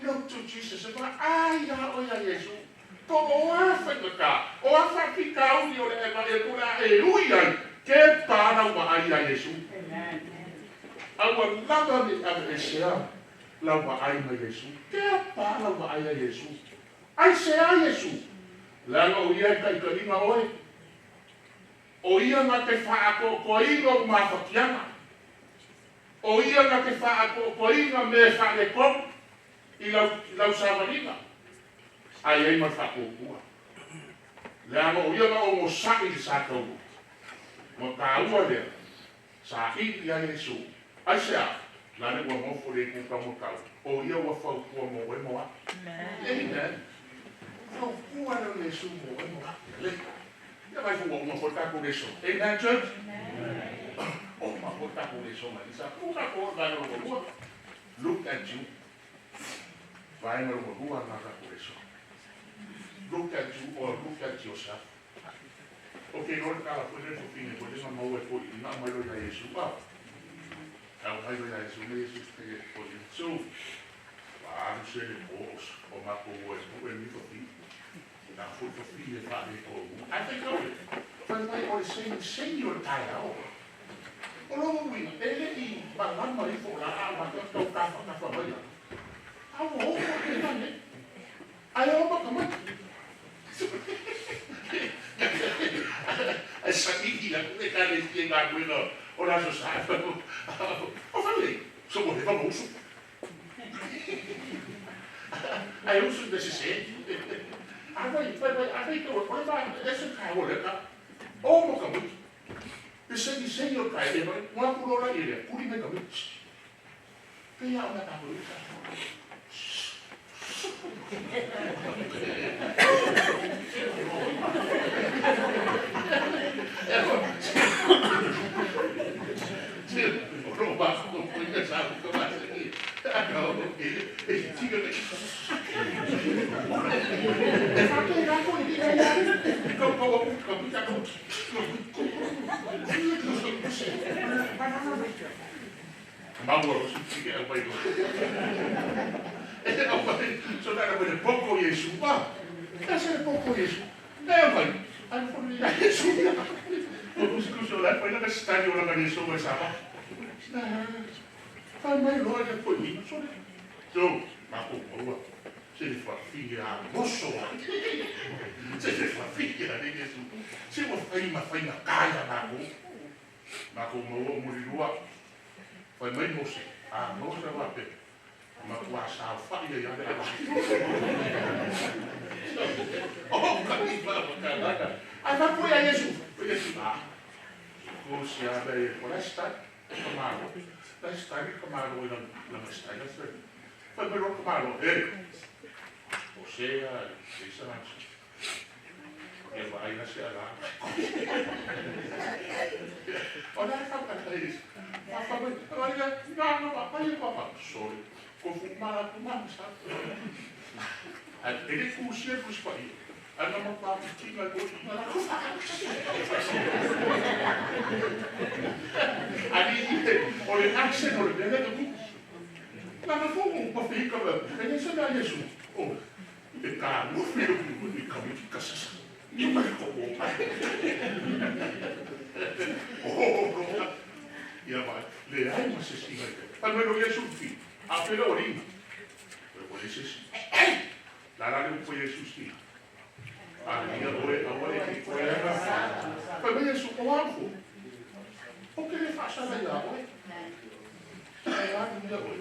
Look to Jesus. Se vaai la oe ia Iesu. Po o a faigata, o a faafitauli o le e vaai atu o le a e ui ai, ke pa lau vaai ia Iesu. A ua lava ne i aveesea lau vaai mai Iesu. Ke pa lau vaai ia Iesu. Aisea Iesu? Leaga o ia e taitaiina oe. O ia na te faaatoatoaina ou mafatiaga. O ia na te faaatoatoaina mea e faaletonu i lau savaliga. Ae i ai ma le faatuatua. Leaga o ia na ogosa'i i le sa taua. Ma taua lea, saili ia Iesu. Aisea? Lale ua nofo le itu taumatau. O ia ua fautua mo oe mo au. Amen. Fautua lea o Iesu mo oe mo au. Lelei. Ia vai foi ua uma foi le tatou lesson. Amen, church? Uma foi le tatou lesson mai sa. Tu tatou o le vaega lona lua. Look at you. Vaega lona lua na tatou lesson. Look at you or look at yourself. Ok, no le tala foi le fofine foi le na maua e foi ina mai lo ia Iesu. Ah. Au mai lo ia Iesu, me Iesu te foi. So, valu se le po o matou ua e pu e ni fofine. Na foi fofine fa le ko. Ai fai kau. Fai mai o le segisegi o le taeao. O lona uiga, e le i malama ifo la a ma tau tafatafa mai a. A ua oo ake ina nei. Ae o maka mai. Ae saili atu Ekalesia i galuega o le Aso Sa. O fai mai, so ua leva ona usu. Ae usu i mea sese. A fai, fai mai, a fai tau o le va, ese le taua o lea tala. O ma tamaiti. Le segisegi o le taeao, e mai, ua atu loa la i lea, tuli mai tamaiti. Pei lava ona tatou i ai tatou. Maua lo si ke au mai e au mai so na le poko Iesu ba e se le poko Iesu e au mai ai fo le Iesu o ku so la foi na stadio la Iesu mai sa ba na fai mai lo ya foi ni so so ma ko maua Se le fafine a moso. Se le fafine a le Iesu. Se ua fai ma faiga taia makou. Makou maua mulilua. Fai mai Mose, a Mose faapea, matua saofa'i ai lava le ala. O ka iva ma kanaka. Ae faapea ia Iesu, o Iesu, a, ko se a mea ia, o la e style, ka malo. La e style ka malo i lana style a fai. Fai mai loa ka malo, e, o se a, e sa lana. E vaai la se ala. O la e faapea ai, faapea mai, na na na ai papa. Sorry. Ko fu mala ku ma sa. Ai e le ku sia ku spa i. Ana ma pa ti tinga ko na la ku. Ali o le accent o le mea le ku. Na na fu pa fi ka ba. E se na Yesu. O e ka no fi ku ni ka mi ka sa. Ni mai ko ko. Oh, ia vai. Le ai ma se singa. Pa me lo Yesu fi. A pe lo ri. Pero ko se si. La la le ko Yesu si. A ia oe a oe ki ko ia. Pa me Yesu ko afo. O ke le fa sa la ia oe. Ai a ia oe.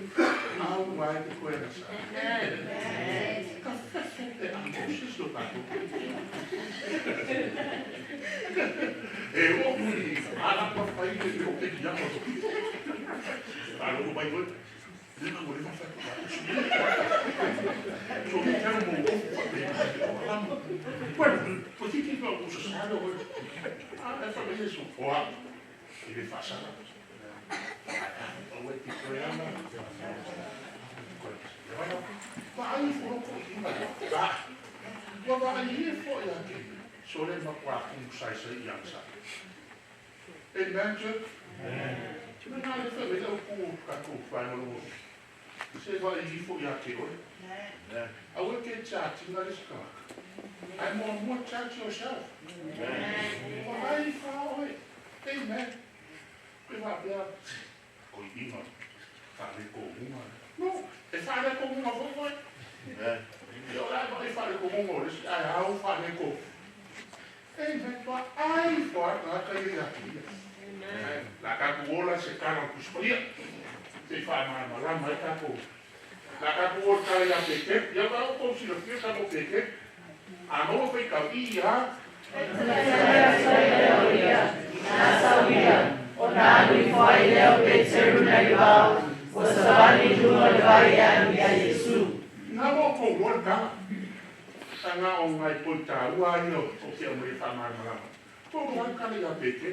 A o vai ke ko ia sa. Ka fe te a ko se so pa ko. E o kuri, ala pa fai le o ke kia mo. A lo mai voi. Le ma le ma fa ko. So ke ka mo o la mo. Bueno, pues ti ti no usa sa lo. A e fa Yesu. O a. E le fa sa. O e ti ko ana. Ma ai fo ko i ma. Ba. Wa ba ai fo ya ke. So le ma kwa ku sai sai yang sa. Amen, church. Amen. Me na le fe me le ku ka ku fa mo lo. Se va i fo ya ke oi. A we ke chat na le ska. Ai mo mo chat yourself. Amen. Wa ai fa oi. Amen. Pe va bia ko i ma fa le ko munga. No, e fa le ko munga fo foi. Amen. Yo la e fa le ko munga, le ai au fa le ko. Amen. Pa ai fa na ka ia ia. Amen. La ka ku ola se kana ku spa ia. Se fa ma ma la ma ka ko. La ka ku ola ka ia te ke. Ia va o si lo ke ka ko te ke. A no fe ka ia. O nā nui whai leo pe te runa i wau, o savani lunga le vai anu ia Yesu. Ngā mo ko ola ka. Tanga o ngai poita ua i o te au mai wha marama. Ko ngai kare ia peke.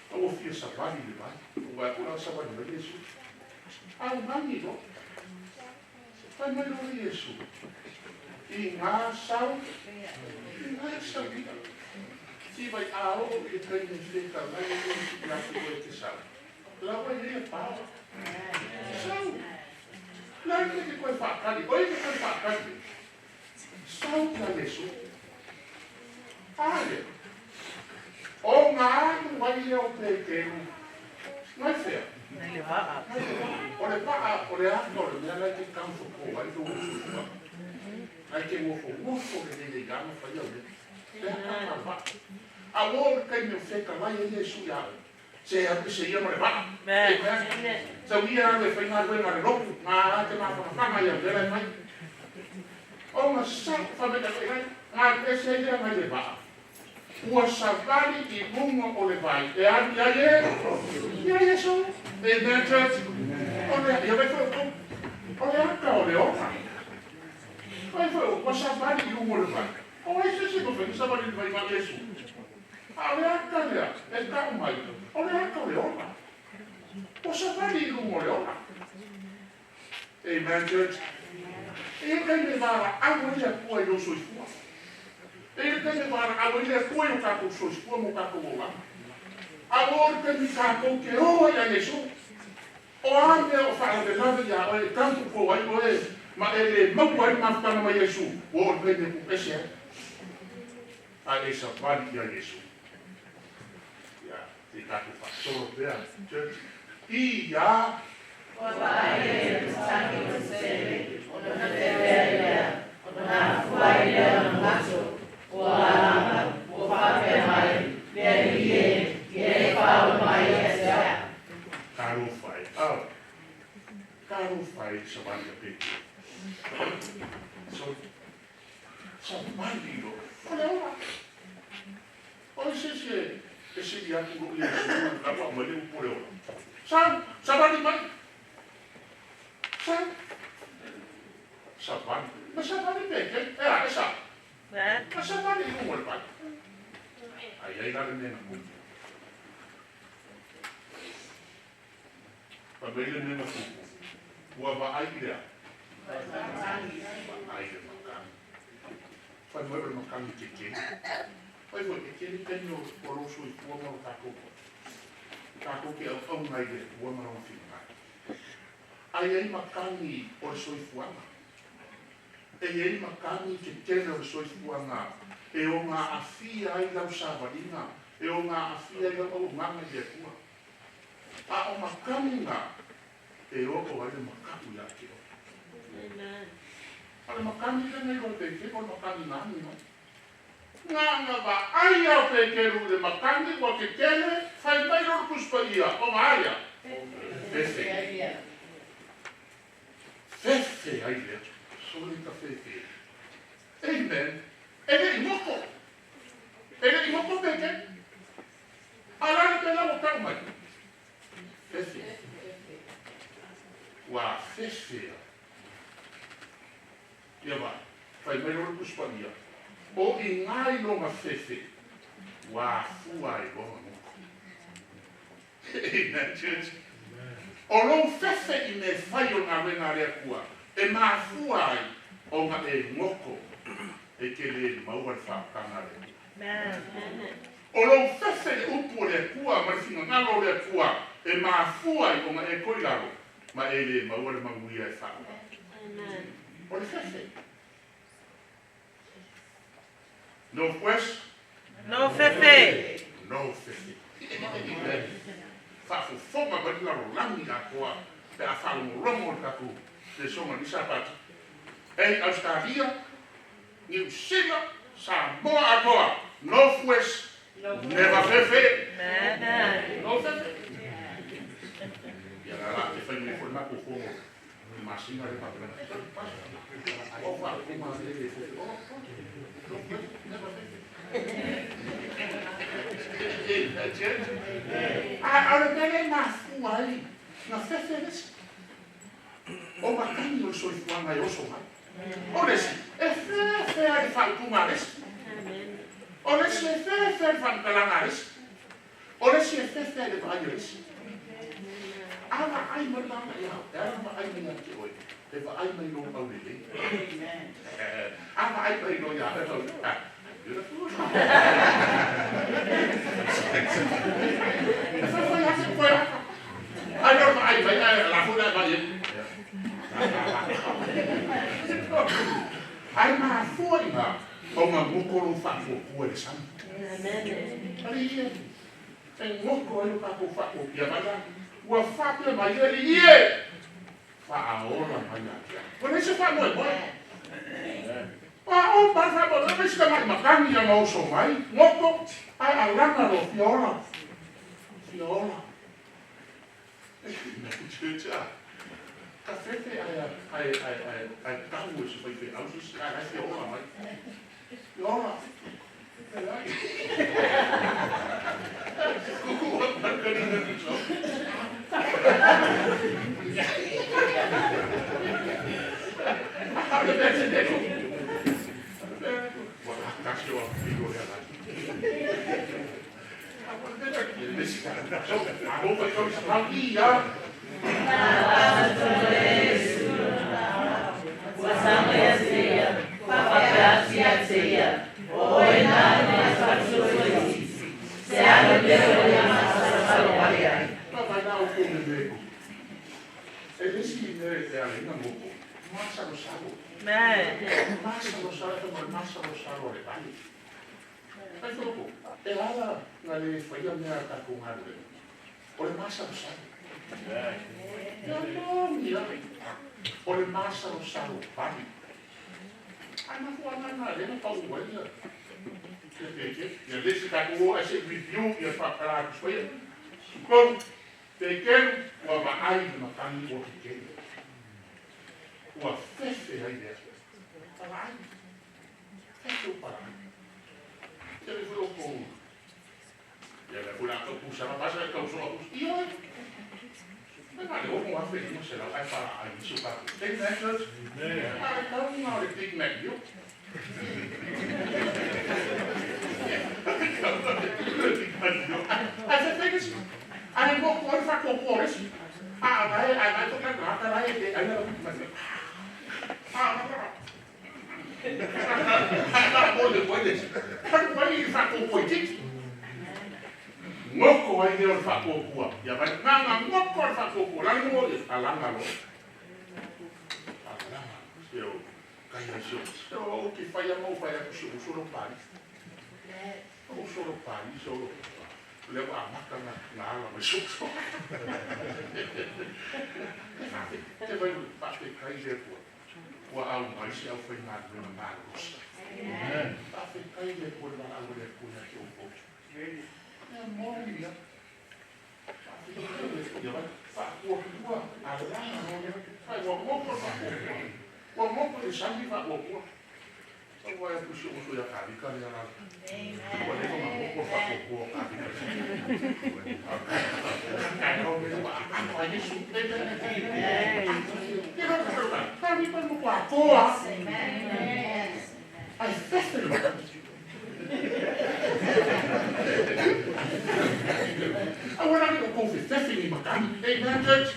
O fia savani le vai. O vai kura savani mai Yesu. Au ngangi no. Whai mai lo Yesu. I ngā sau. I ngā sau ia. Ti vai a o i te kai me wheka ngai o i la te koe te sau. La wai ia pāo. Sau. La i te koe whakari. Oi te koe whakari. Sau kia Yesu. Ale. O ngā anu wai leo te teru. Ngai whea. Nei le waa. O le waa, o le aka o le mea lai te kaunso ko ai tō usu. Ngai te ngofo ngofo le le gama whai au le. Le aka ka waa. A o le kai mea wheka lai e Yesu ia. Se a se ia mo le waa. Amen. Sau ia le whai ngā rue ngā le ropu. Ngā te ngā whakawhanga ia le mai. O ngā sau whameka koe ngai. Ngā ese ia ngai le waa. Ua savali i munga o le vai. E alu ia ye. Ia Yesu. Amen, church. O le, ia vai foi o o le aka o le oka. Vai foi o savali i lunga o le vai. O e se se ko whenga savali i vai ma Yesu. A le aka lea, e tau mai. O le aka o le oka. O savali i lunga o le oka. Amen, church. E kai me vara au ia kua i lo soifua. E kai me vara au ia kua i o kākou soifua mo kākou ola. A o le kai mi kākou ke oa ia Yesu. O a mea o whaalavelave ia oe kampu ko ai oe ma e le maua ai mafutanga mai Yesu. O le kai me ku ese ai. A e savali ia Yesu. Ia, te tātou whasoro pea, church. I ia, Talo fai savali a peke. So, savali lo. O le ola. O se se, e se ia ku lo ia se la wa mai le upu le ola. Sa, savali mai. Sa, savali. Ma savali peke. E a, e sa. Ma savali i le pai. Ai ai la le nena kuku. Pa mai le nena kuku. Ua vaai lea. Vaai le makani. Fai mai o le makani te tele. Fai foi e tele teni o lou soifua ma lo tatou tatou ke auauna i le Atua ma lona finagalo. Ai ai makani o le soifuaga. E iai makani tetele o le soifuaga e o gaafia ai lau savaliga, e o gaafia ai lau auaunaga i le Atua. A o makani ga e oo ai le makaʻu iā te oe. O le makani lena i lo peke, o le makani gagi mai. Nganga vaai au pekeru i le makani ua tetele, fai mai lo le Tusi Paia, o vaai fefe. Fefe ai lea. Sole ka fefe. Amen. E le i ngoko. E le i ngoko peke. A la le pela ua tau mai. Fefe. Ua fefea. Ia vai. Fai mai lo le Tusi Paia. O i ngai longa fefe. Ua afua ai longa ngoko. Amen, church. O lou fefe i me fai o ngā wenga le Atua. E mafua ai o ngā e ngoko. E te le maua le whaakanga le Atua. O lou fefe le upu o le Atua, ma le finagalo o le Atua, e mafua ai o ngā e koi lalo, ma e le maua le manuia e whaaka. O le fefe. No pues? No fefe. No fefe. Faafofoga mai le lalolagi atoa pe a faalogologo le tatou lesoga ni Sapati. Ei Australia, Niu Sila, Samoa atoa. No fues, never fefe. No fefe. Ia la la te fai mai foi matou fono masina le papena. O faafofoga le le fefe. O, no fues, never fefe. A o le mea lea e mafua ai na fefe le isi. O makani o le soifuaga e oso mai. O le isi, e fefe ai le faaupuga a le isi. O le isi e fefe ai le faamatalaga a le isi. O le isi e fefe ai le vaai a le isi. A vaai mai le ia, e ala vaai mai ia te oe. E vaai mai lou aulelei. A vaai mai lou ia, beautiful. Ai lo vaai mai ai la fu la vaai. Ai mafua ina o ngā ngoko lou faafuafua i le sami. Ali ia, e ngoko ai lo tatou faafuafua mai la. Ua faapea mai e alii e, faaola mai ia te au. Ua leai se faamoemoe. A o pa faamoemoe mai si tamai makani ia na oso mai, ngoko, ae alaga loa fia ola. Fia ola. Church, ka fefe ai ai ai ai ai tau e se faifeau se isi ae fia ola mai. Fia ola. Kuku margarina ni so. A le mea se te Ua kasi o pilo le ala. So, a mo pa kau sa ia. Pa vai na o ko me me. E le si me e ale na moko. Masa lo salo. Masa lo salo te mo masa lo salo le vai. Ai foko. E ala na le faia mea tatou galuega. O le masalosalo. Ia moni o le masalosalo pali. Ai mafuaaga lena lea na pau ai ia Petelo. Ia le isi tatou o ae se i review ia faapala atu soia. Tolu, Petelo ua vaai i le matagi ua tetele. Ua fefe ai le palaai. Fefe o palaai. Te le foi o kou. Ia le foi la tau pusa la pasa e tau soa pusa. Ioe. E na le 6,500 ai palaai i si o tatou. Amen, church. Amen. A le tau na o le Big Mac yo. Ai se fegesi. Ai mo ko fa ko ko resi. A ai ai ai to ka ka la e ai na ma se. A na na. Ai na mo le ko le. Fa ko i fa ko ko ti. Ngoko ai le fa ko ko. Ya vai nga nga ngoko fa ko ko la mo le alanga lo. Alanga. Sio. Kai ai sio. O ke fai a mo fai a ko sio solo pari. O solo pari solo. Le ua amata na na ala mai so. Te vai faafetai le Atua ua au mai se aufaigaluega malosi. Faafetai le Atua i le valaau a le Atua ia te outou. Ia moni ia. Faafetai le Atua ia vai faapuapua alaga loa lea. Fai ua goto le faapuapua. Ua goto le sami faapuapua. Ua e pusi o uso ia kavika le ala. Ua leva ma goto le faapuapua o kavika. Kai no me ua ato a Yesu. Kavika mo kwa toa. Ai fefe le makani. Aua la o kou fefefe ni makani. Amen, church.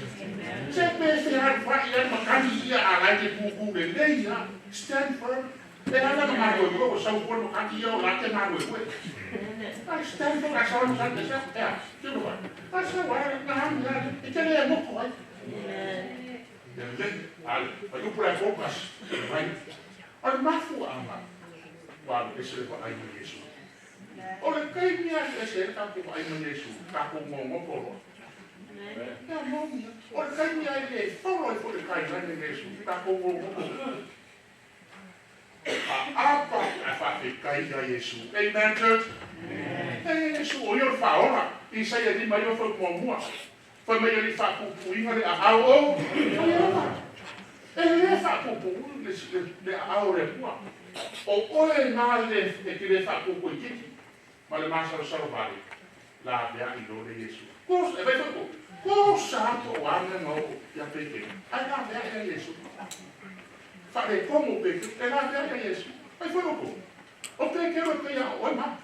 Se pe se hal fa ia makani ia a lai te pupu le lei ia. Stand firm. E ala na mago e o sau po makani ia o la te mago e. Ai stand firm a sa sa sa sa. Te lo vai. Ai sa wa na ha ni e te le mo ko ai. Ia le al pa yu pula focus. Vai. O le mafuaaga ua alu ese le vaai ma Iesu. O le taimi lava e ese ai le tatou vaai ma Iesu, tatou gogoto loa. Ia moni lava. O le taimi lava e le folo ai foi le guideline a Iesu, tatou gogoto loa. Aapa ae faafetai ia Iesu. Amen, church. E Iesu o ia o le faaola. Isaia 59 fai muamua. Fai mai e le i faapuupuuina le aao o Ieova. E le faapuupuu le aao o le Atua. O oe na le e te le faapuupuu itiiti ma le masalosalo vale laveai loa le Iesu. Ko e vai foi ko ko sa to o ana na o ia Petero. Ai laveai a Iesu. Faalekomo Petero e laveai a Iesu. Ai foi o ko. O Petero e pei a oe ma.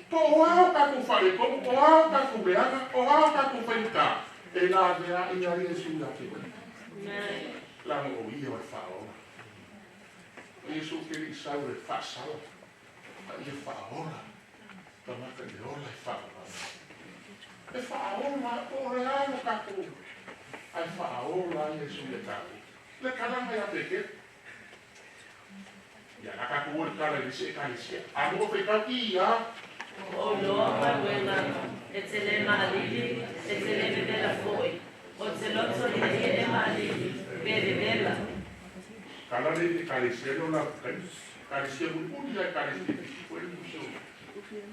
Po o a o tatou faalekomo, o a o tatou leaga, o a o tatou faigata, e laveai a Iesu ia te oe. Leaga o ia o le faaola. O Iesu ke le i sau e faasala, a ia faaola tagata i le ola e faaola. E faaola, po o le a lo tatou, ae faaola Iesu ia tatou. Le kalaga ia Petero. Ia la tatou o le kala i le isi ekalesia. A mo faitau ia. Ua ou iloa galuega, e te le maalili, e te le vevela foi. Ou te loto ina ia e maalili, pe vevela. Kala le ekalesia le o la taimi. Ekalesia mulimuli a ekalesia fiti foi le musi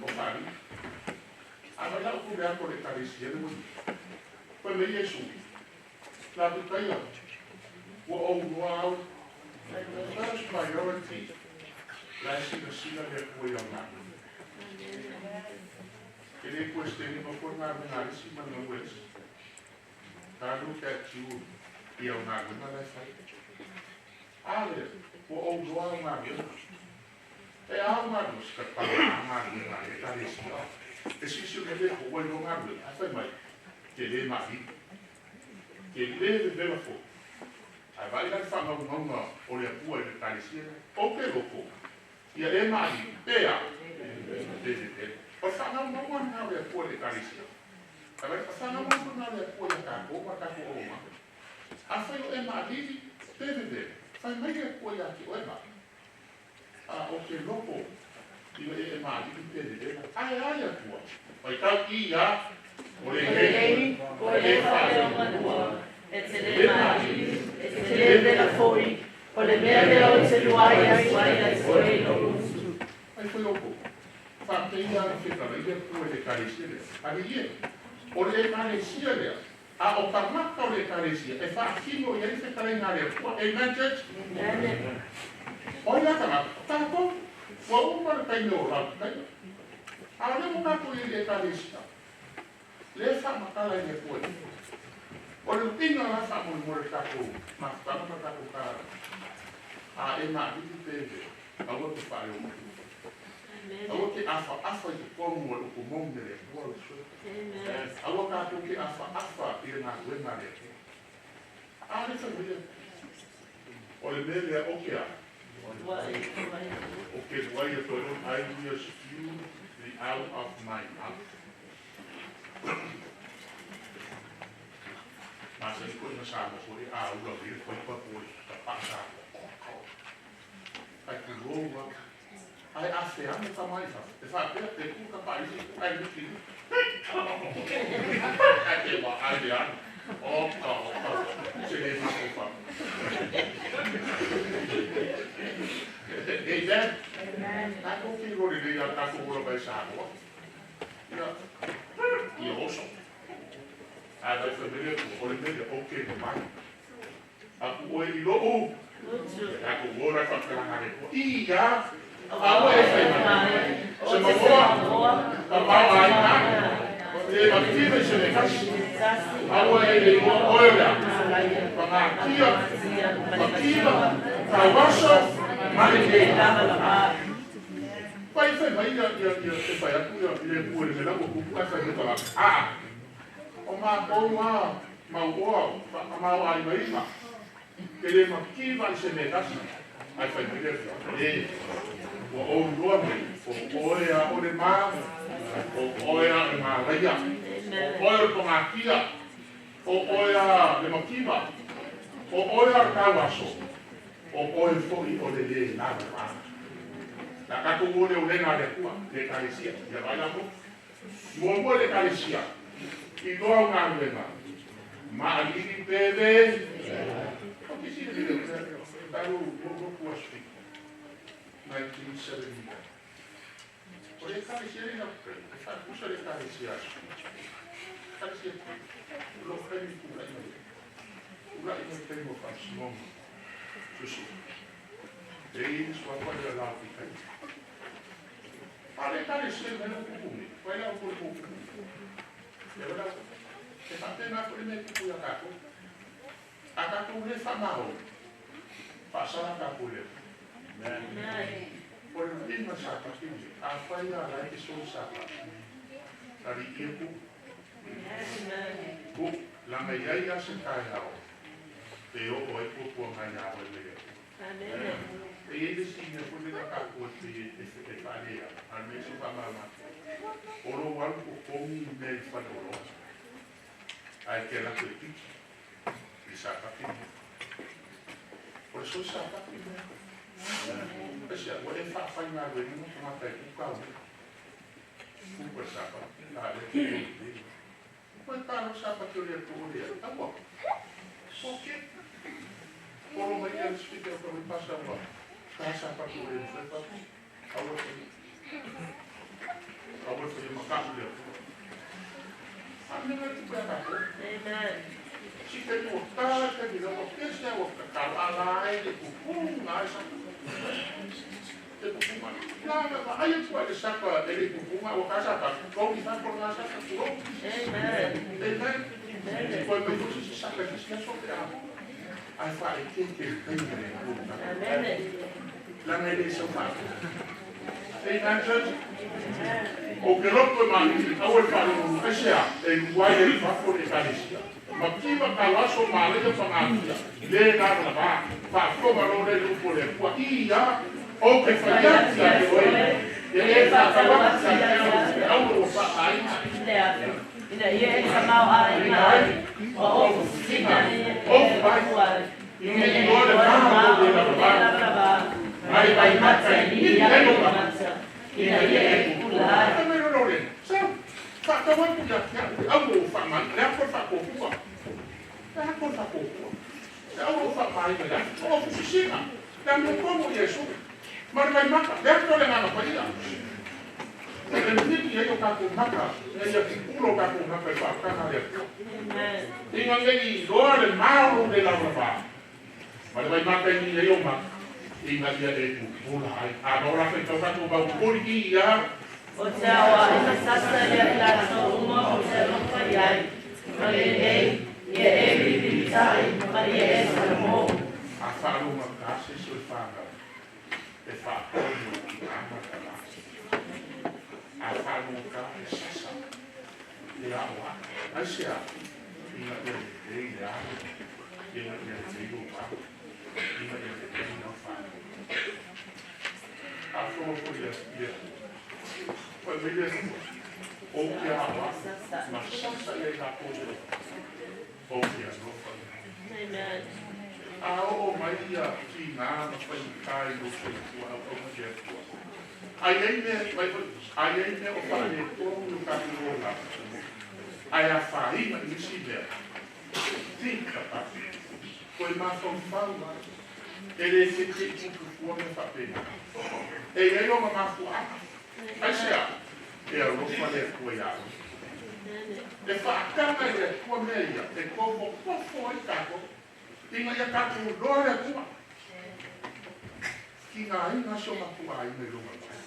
o Paris. A mai lau pule atu o le ekalesia le muli. Fai mai Iesu, La te taia, ua ou iloa au. First priority, la e silasila le Atua i au galuega. E le questionina foi galuega a le isi ma le galuega a le isi. Ta look at you i au galuega la e fai. A lea, ua ou iloa au galuega. E a au galuega, se tatala a galuega a le ekalesia. E silasila mai le Atua ua iloa galuega, ae fai mai, te le maalili. Te le vevela foi. Ae vaai la le faamaumauga o le Atua i le ekalesia lea. Ou te loto, ia e maalili, pe a? Pe vevela. O le faamaumauga lena o le Atua i le ekalesia. Ae vaai, o le faamaumauga lena o le Atua ia tatou ma tatou auaunaga. Afai o e maalili, pe vevela, fai mai le Atua ia te oe ma. A ou te loto ina ia e maalili pe vevela. Ae a le Atua? Faitau i a. O le hei, O le faaleoganua, e te le maalili, e te le vela foi, o le mea lea ou te luai atu ai ia te oe lou uso. Ai foi opo. Faapea le fetalai pu e le ekalesia lea. Ale ie. O le ekalesia lea. A o tagata o le ekalesia e faatino i ai fetalaiga a le Atua. Amen, church. Amen. O ai la tagata? O tatou. Ua uma le taimi o Laututaia. A o lea ua tatou i ai i le ekalesia. Lea e faamatala e le Atua i i. O le uiga la faamolemole le tatou mafutaga ma le tatou tala. A e maalili pe le, aua te faaleomatua. Aua te afaafa i totonu o le upu moni a le Atua lau susuga. Aua tatou te afaafa i le galuega a le Atua. A le fai mai le Atua. O le mea lea o ke a? O ke luai atu ai I will spew thee out of my mouth. Masani koʻi na Samoa foi e aula mai le paipa po o le tapaa Samoa. Ai tulou lava. Ae a feaga tama i fafo, e faapea e tu tapaa i isi ae miti i Ae te vaai le alu. Oka, oka, se le mafaufau. Amen. Tatou te iloa lelei lava tatou ola mai Samoa. Ia, ia oso. Ae vai fai mai le Atua, o le mea lea, ou te mai. Aku oe i lou, tatou ola i faamatalaga a le Atua. Ia, aua e fai mai. Se mamoa, tamaoaiga, le mativa i se mea tasi. Aua e le igoa oe o le a? Pagatia, mativa, tauaso, ma le le. Pai fai mai ia ia ia te fai atu ia i le Atua i le mea la ua tupu ae fai mai tagata. Aa, o matou lava mauoa faatamaoaigaina e le mativa i se mea tasi. Ae fai mai le Atua, E, ua ou iloa nei, o oe a o le ma, o oe a o le malaia, o oe o le pagatia, o oe a le mativa, o oe a o le tauaso, o oe foi o le lē lavava. Le a tatou o le olega a le Atua, le Ekalesia, ia vaai la outou. Muamua le Ekalesia, iloa au galuega, maalili pe le. Ou te silafia le talu lotu aso 7, 1971. O le Ekalesia lea i Lautai, e faatusa le Ekalesia aso 7. Ekalesia o loo taimi tulai mai ai. Tulai mai taimi o faamasinoga suesue. E i ai le suafa lea la o Fitaia. A o le Ekalesia i mea o tupu nei, fai la outou i le tou tupu. Ia vai la outou. E faapena foi le mea e tupu ia tatou. A tatou le faamalo, faasala tatou i le Atua. O le uiga Sapati lenei, afai lava la e te soli Sapati, alii e tuu, tuu, leaga e i ai lava se taeao e oo ai puapuaga ia oe mai le Atua. E i ai le isi mea foi lea na tatou e pei e faaleaga, a o le mea se i faamalamalama atu. O lou alu totogi i mea i faleoloa, ae te alu atu e piki i le Sapati lenei. O le soli Sapati lea. Aisea? Ua e faafaigaluegaina tagata e kuka au mea. Kuka i le Sapati, a o lea e te holiday. Ua e talo le Sapati o le Atua o leai. Aua. Forget. Polo mai ia le speaker o ka pasa ua ta Sapati o le mafai pa. Aua e faia. Aua e faia makaʻu le Atua. A o le mea lena e tupu ia tatou. Si taimi ua ta le taimi lea ua pese ua tatalo a la e le pupuga ai saka. Te pupuga. La na vaai atu ai le saka e le pupuga ua ka Sapati. Tou i fafo lena saka tulou. Amen. Toe mai foi se isi saka i le isi aso pe a. Ae faaeteete i le taimi a le Atua ma tatou. Leaga e le sau faapea. Amen, church. Ou te loto e malili, aua le faalogologo. Aisea? E luai ai i fafo le Ekalesia. Mativa tauaso malaia pagatia, le lavalava. Faafofoga loa lea i le upu a le Atua, Ia, ou te fai atu ia te oe, ia e faatau atu ia te au le auro ua faaaina. Ina ia e tamaoaiga ai, ua ou sina Ou vai, ne i iloa le ma o lou le lavalava. Mai vaimata i ni elo ma, ina ia e pupula ai. Fai mai loa le, Sau, faatau Tau ia te au o wha mai, le ako whakopua. Le ako whakopua. Le au o wha mai le o fusina. Le mo komo Yesu. Ma le maka, le ako le ngana paia. Le miki e o ka maka, le ia ki pulo ka maka e whakanga le ako. Amen. Inga ngai loa le mauro le lawa va. Ma le maka i e o maka. Inga ia e pupula ai. A nora fe tau ka mau puri ki ia. O te awa e masasa ia lato uma o te alofa iai. Ma lenei, ia e vilitai, ma ia e salamo. A whaalunga ka se so e whāngau. E whaakonu ki ama ka la. A whaalunga ka e sasa. E a oa. Ai se a. Inga ia le te i le alo. Inga ia le te i o wā. Inga ia le te i o whāngau. A whango fo ia ia. Whai me ia o ke a oa. Ma sasa ia i ngā kōrero. O ke alofa ia. Amen. A o mai ia ki ngā na whai kai o te tua au au te atua. Ai ai mea, mai ai ai mea o whae tōru o ka kurola. Ai a whainga i nisi mea. Think about it. Koe māwhau ai. E le te te i pupua me whapena. E ai o ngā mafua. Ai se a, e alofa le atua ia au. E whaakanga i le atua mea ia, e kofo pofo ai kako. Inga ia kātou loa le atua. Ki ngā inga so matua ai me lunga mai.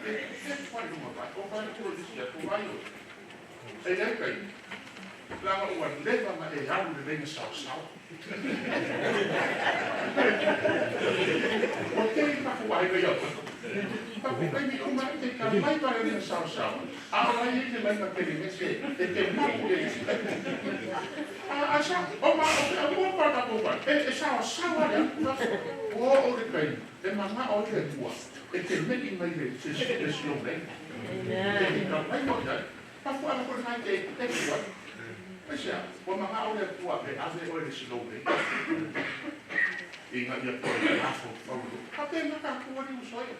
E te whai lunga mai, o whai kuro nisi atu mai o. E ai kai, langa ua leva ma e alu le lenga sao sao. O te paku ai mai au. Paku kai mi uma te ka mai pa le lenga sao sao. A o lai e te mai ma te lenga se, e te mapu le isi. A sa, o ma o te au pa ka pa. E sao sao ale. O o le kai, e manga o le tua. E te mei mai le se se se o le. Amen. E ka mai mo ia. Paku ana ko nai te te tua. Ai o manga o le tua e ave o le slow le. Inga ia koe le lafo faulu. A te maka kua ni usoi.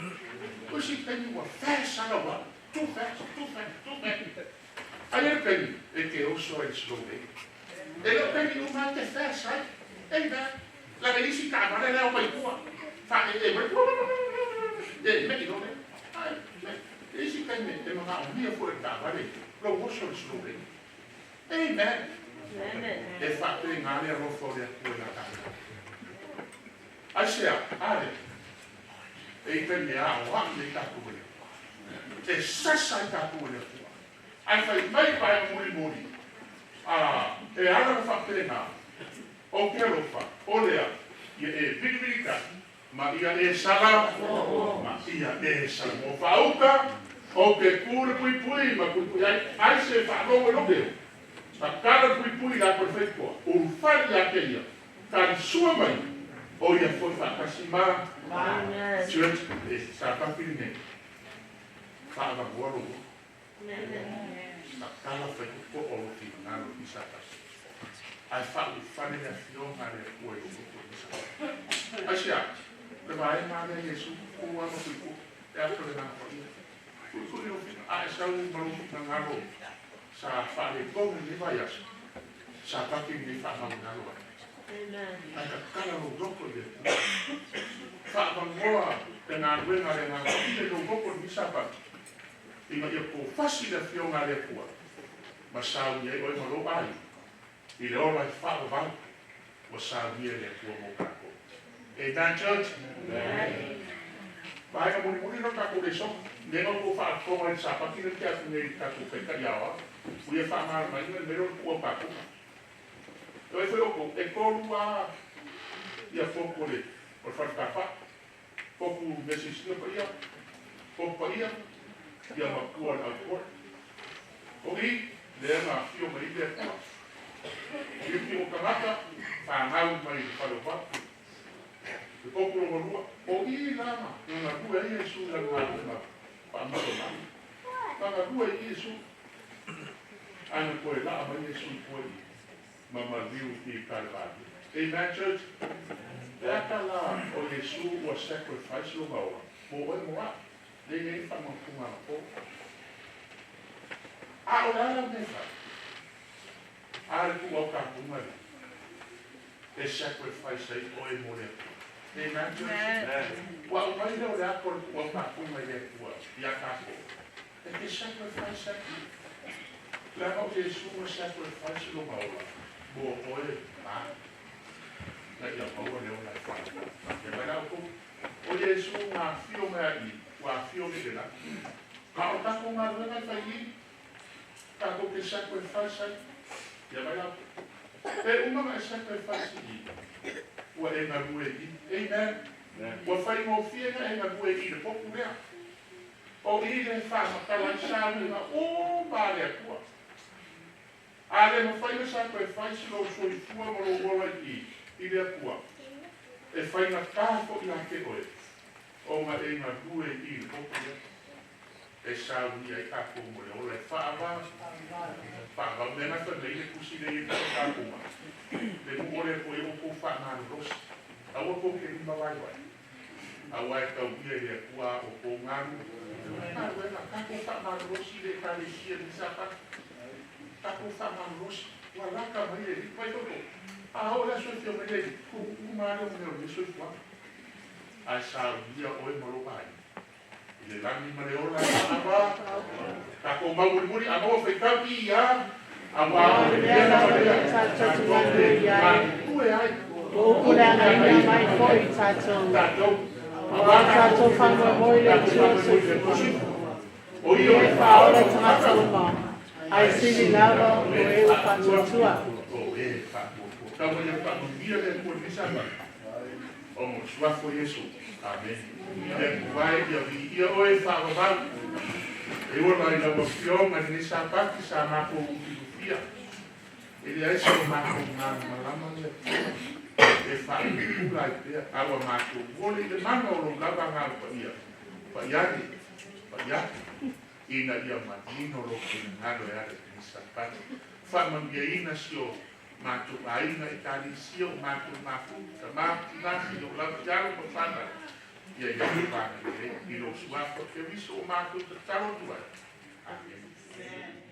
O si teni ua fast ana wa. Too fast, too fast, too fast. Ai e peni, e te oso e slow le. E lo peni o mai te fast ai. Ei ba, la ve isi ka ma le leo mai kua. Fa e e mai kua. E me i le. Ai, me. E si teni e manga o mia fo e ka ma le. Lo oso e slow le. Amen. Amen. E whape ngā rea rofo o le atua la kāna. Ai se a, are, e i pene a o a le tātou le atua. E sasa i tātou le atua. Ai whai mai pai muri muri. A, e ara na whapere ngā. O ke alofa, o lea, ia e virivirika, ma ia e sala, ma ia e sala. Mo whauka, o ke kure pui pui, ma pui pui ai, ai se whaalogo e loke. Takara pui pui la koe whaikoa. Urufari a ke ia. Tari sua mai. O ia foi whakasi ma. Amen. Church, e sa papiri nei. Whaavagoa roa. Amen. Takala whaikoa o lo ki ngaro i sa pasi. Ai whaufane le afioga le atua i o loto i sa. Ai se a, le vae mā lea Yesu, kua ma pui kua. E ato le ngā whaia. Pui pui o whina. Ai sau maru ngā ngaro. Sa whaare kongi ni vai aso. Sa paki ni whaamau ngaro ai. Amen. Ai ka kala lo roko i le atua. Whaamangoa te ngā ruenga le ngā whaile lo roko ni sa paki. Inga ia ko fasi le fionga le atua. Ma sau ia oe malo ai. I le ola i whaavau. Wa sau ia le atua mō kako. Amen, church? Amen. Vaega muri muri no kako le so. Nenga ko whaatonga i sa paki le te atu nei kako whaika iawa. Uia whaamara mai le mero kua pākuma. E whai oko, e kōrua ia fōko le, o le wharekawha. Fōku mesisina pa ia, fōku pa ia, ia makua le aukoe. O i, le anga whio mai le akua. I ki o kangata, whāngau mai le whare o wā. Le fōku rongo rua, o i lama, ngā rua i Yesu la ngā rua, whaamaro mai. Ngā rua i Yesu, ana koe la mai Yesu koe i mama liu i Kalvari. Amen, church? E aka la o Yesu ua sacrifice lo maoa. Mo oe moa. Le nei whamantunga na po. A o le ala mea fai. A le pu'aukapuga lea e sacrifice ai oe mo le Atua. Amen. Ua aumai lea o le ato o le pu'aukapuga i le Atua iā tatou e te sacrifice ai, leaga o Iesu na sacrifice lona ola mo oe ma au ina ia maua le ola e faavavau. Fia mai la outou, o Iesu na afio mai a i, ua afio nei i le lagi. A o le tatou galuega e fai i i, tatou te sacrifice ai. Ia mai la outou. E uma ona e sacrifice i i, ua e galue i i. Amen. Ua faigofie ona e galue i i le potu lea. O i le faamatala ai saluga uma a le Atua. A le mafai ona sacrifice lou soifua ma lou ola i i i le Atua, e faigata foi ia te oe ona e galue i i le potu lea. E saunia ai tatou mo le ola e faava faavau. Mea na fai mai ai le tusi lea i le tapuga, le nuu o le Atua ia outou faamalolosi, aua tou te lima vaivai, aua e tauia i le Atua a outou galuega. Tatou faamalolosi i le Ekalesia i le Sapati, tatou faamalolosi, ua lata mai le alii. Vai outou, a oo le aso e afio mai le alii, tuu uma lava lea o mea o lenei soifuaga, ae saunia oe ma lou aiga i le lagi ma le ola e faava. Tatou mau mulimuli a maua faitau i ia auā o le mea lava lea tatou te galulue ai. Ua upuleagaina mai foi tatou, tatou auā tatou faamoemoe i le tatou Atua faamoemoe i le Atua soifua. Soifua o O ia ia o e le faaola faaola i o tagata tagata uma, ae ae sili sili lava lava o o e e ua faatuatua. faatuatua. O e faatuatua. Tau mai ia faamanuia le Atua i lenei Sapati ona o le suafa o Iesu. Amene. Le Atua e, ia viia oe faavavau. E ua la i lau Afioga i lenei Sapati sa matou lufilufia. E leai se o matou malamalama le Atua e faapupula ai pea, a ua matou vole i le mana o lou lava Agaga Paia, paiane, paiatu, ina ia manino lou finagalo e ala i lenei Sapati. Faamanuiaina si o matou aiga, Ekalesia, o matou mafuta, tama, tina, seia oo lava i alo ma fanau, ia i ai le agalelei i lou suafa o Keriso o matou tatalo atu ai. Amene.